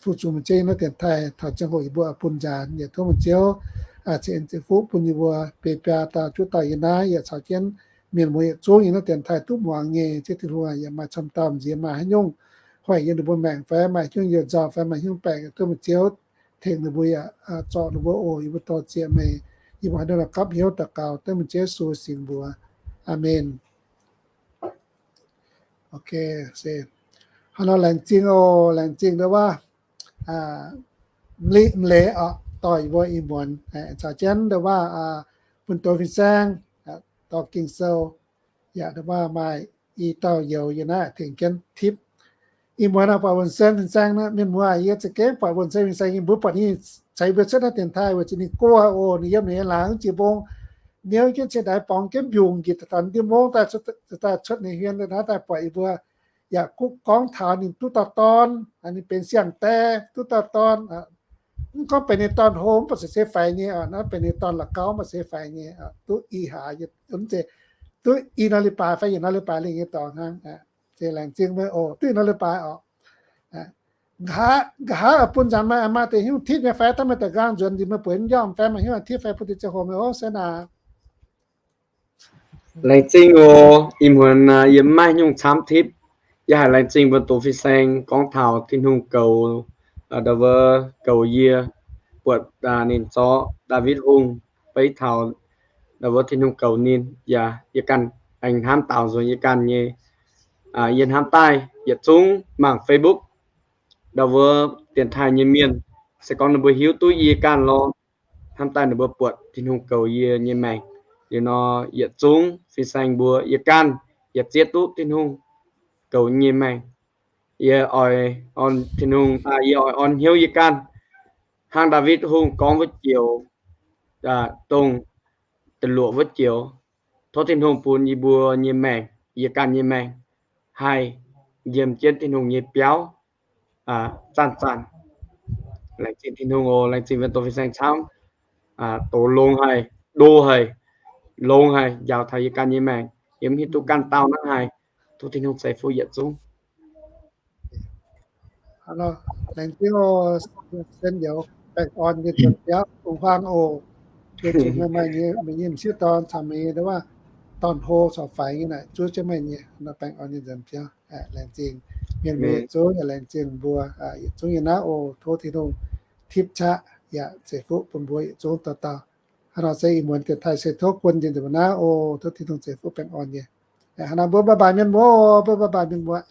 fu-sux meih Ziouv yiem naaiv dienx taaih taux ziangh hoc yie mbuo bun nzaanx. Yaac tov meih Ziouv ceix en ceix fuqv bun yie mbuo biei biaa dauh juqv dauh yiem naaiv, yaac caux jienv mienh muoz yietc zungv yiem naaiv dienx taaih duqv muangx nyei. Ziouv Tin-Hungh, yaac maaih camv dauh nziex maaih haaix nyungc hoic yiem ninh mbuo maengc fai maaih haaix nyungc youh nzauh fai maaih haaix nyungc baengc, tov meih Ziouv tengx ninh mbuo yaac zorc ninh mbuo oc. Yie mbuo dor-ziec meih. Yie mbuo haaix nyungc la'gapv hnyouv daux gaux dengv meih Ziouv Yesu singx mbuox. Aamen. Ok, se. Hnangv nor laengz zingh oc, laengz zingh ndau wuov, mv leiz oc, dorh yie mbuo ih muonz caux jienv ndau wuov bun douz fin-saeng dorh Ging-Sou. Yaac ndau wuov maaih i dauh youz yiem naaiv tengx jienv tipv. Ih muonz buatc wuonh sen fin-saeng, mienh muoz, yie za'gengh buatc wuonh sen fin-saeng, yie mbuo buatc ninh ceix mbuo cuotv naaiv dienx taaih weic zuqc ninh go oc. Ninh yiem ninh nyei laangz jiex mbong, niouv jienv cie ndaix borngz jienv mbiungc njiec taux ndiev mungv daaih, daaih cuotv ninh hmien daaih naaiv daaih buatc yie mbuo. Yaac gorngv taux ninh duqv dauh dorn, ninh benx siang-die, duqv dauh dorn. Mv gorngv benx ninh dorn-hlo mv baac se faix nyei oc. Naaiv benx ninh dorn la'gauv mv baac se faix nyei, duqv i hlaax, mv zeiz duqv i nor leiz-baaix fai yietc nor leiz-baaix lengh nyei dorngx hnangv. Se laengz zingh meih oc, duqv i nor leiz-baaix oc. Nqa'haav, nqa'haav oix bun nzanc meih maaih deix hnyouv tipv nyei fai daaih meih daaih nqaang nzuonx nziex meih bueix njormh fai maaih hnyouv tipv fai bun deix ziangh hoc meih oc se naaic. Laengz zingh oc. Ih muonz yie mv maaih hnyouv camv tipv. Yie haiz laengz zingh mbuo doz fin-saeng gorngv taux Tin-Hungh goux, ndau wuov goux yie, buatc ninh zorqv Ndaawitv Hungh beiv taux, ndau wuov Tin-Hungh goux ninh, yaac yie ganh aengx hnamv daaux nzuonx yie ganh nyei, yie hnamv daaih yietc zungv mangc Facebook, ndau wuov dienx taaih nyei mienh, se gorngv ninh mbuo hiuv duqv yie ganh lorqc, hnamv daaih ninh mbuo buatc Tin-Hungh goux yie nyei maengc. Liuz nor yietc zungv fin-saeng mbuo, yie ganh yaac zieqv duqv Tin-Hungh goux nyei maengc. Yie oix orn Tin-Hungh, yie oix orn hnyouv yie ganh hnangv Ndaawitv Hungh gorngv wuov joux, dongh da'luoqc wuov joux, tov Tin-Hungh bun yie mbuo nyei maengc, yie ganh nyei maengc, haih nqemh jienv Tin-Hungh nyei biauv zanc-zanc. Laengz zingh Tin-Hungh oc. Laengz zingh mbuo doz fin-saeng camv, doz longx haic, ndo haic, longx haic, njaaux taux yie ganh nyei maengc. Yie mv hiuv duqv ganh dauh hnangv haaix. Tov Tin-Hungh ceix fuqv yietc zungv. Laengz zingh oc, sen youz, baengh orn nyei nzuonx biauv, fungx huaang oc. Yie zuqc meih maaih nyei, meih nyei m'sieqv dorn caux meih nyei ndau wuov dorn-hlo corc faix nyei naaic, zuov jienv meih nyei nor, baengh orn nyei nzuonx biauv. Laengz zingh mienh mbuo yietc zungv, yaac laengz zingh mbuo yietc zungv nyei naaiv oc. Tov Tin-Hungh tipv qaqv yaac ceix fuqv bun mbuo yietc zungv dauh dauh. Hnangv nor se ih muonz dienx taaih se tov bun nzengc mbuo naaiv oc. Tov Tin-Hungh ceix fuqv baengh orn nyei. Hnangv nor mbuo bye bye mienh muoz, mbuo bye bye mienh muoz.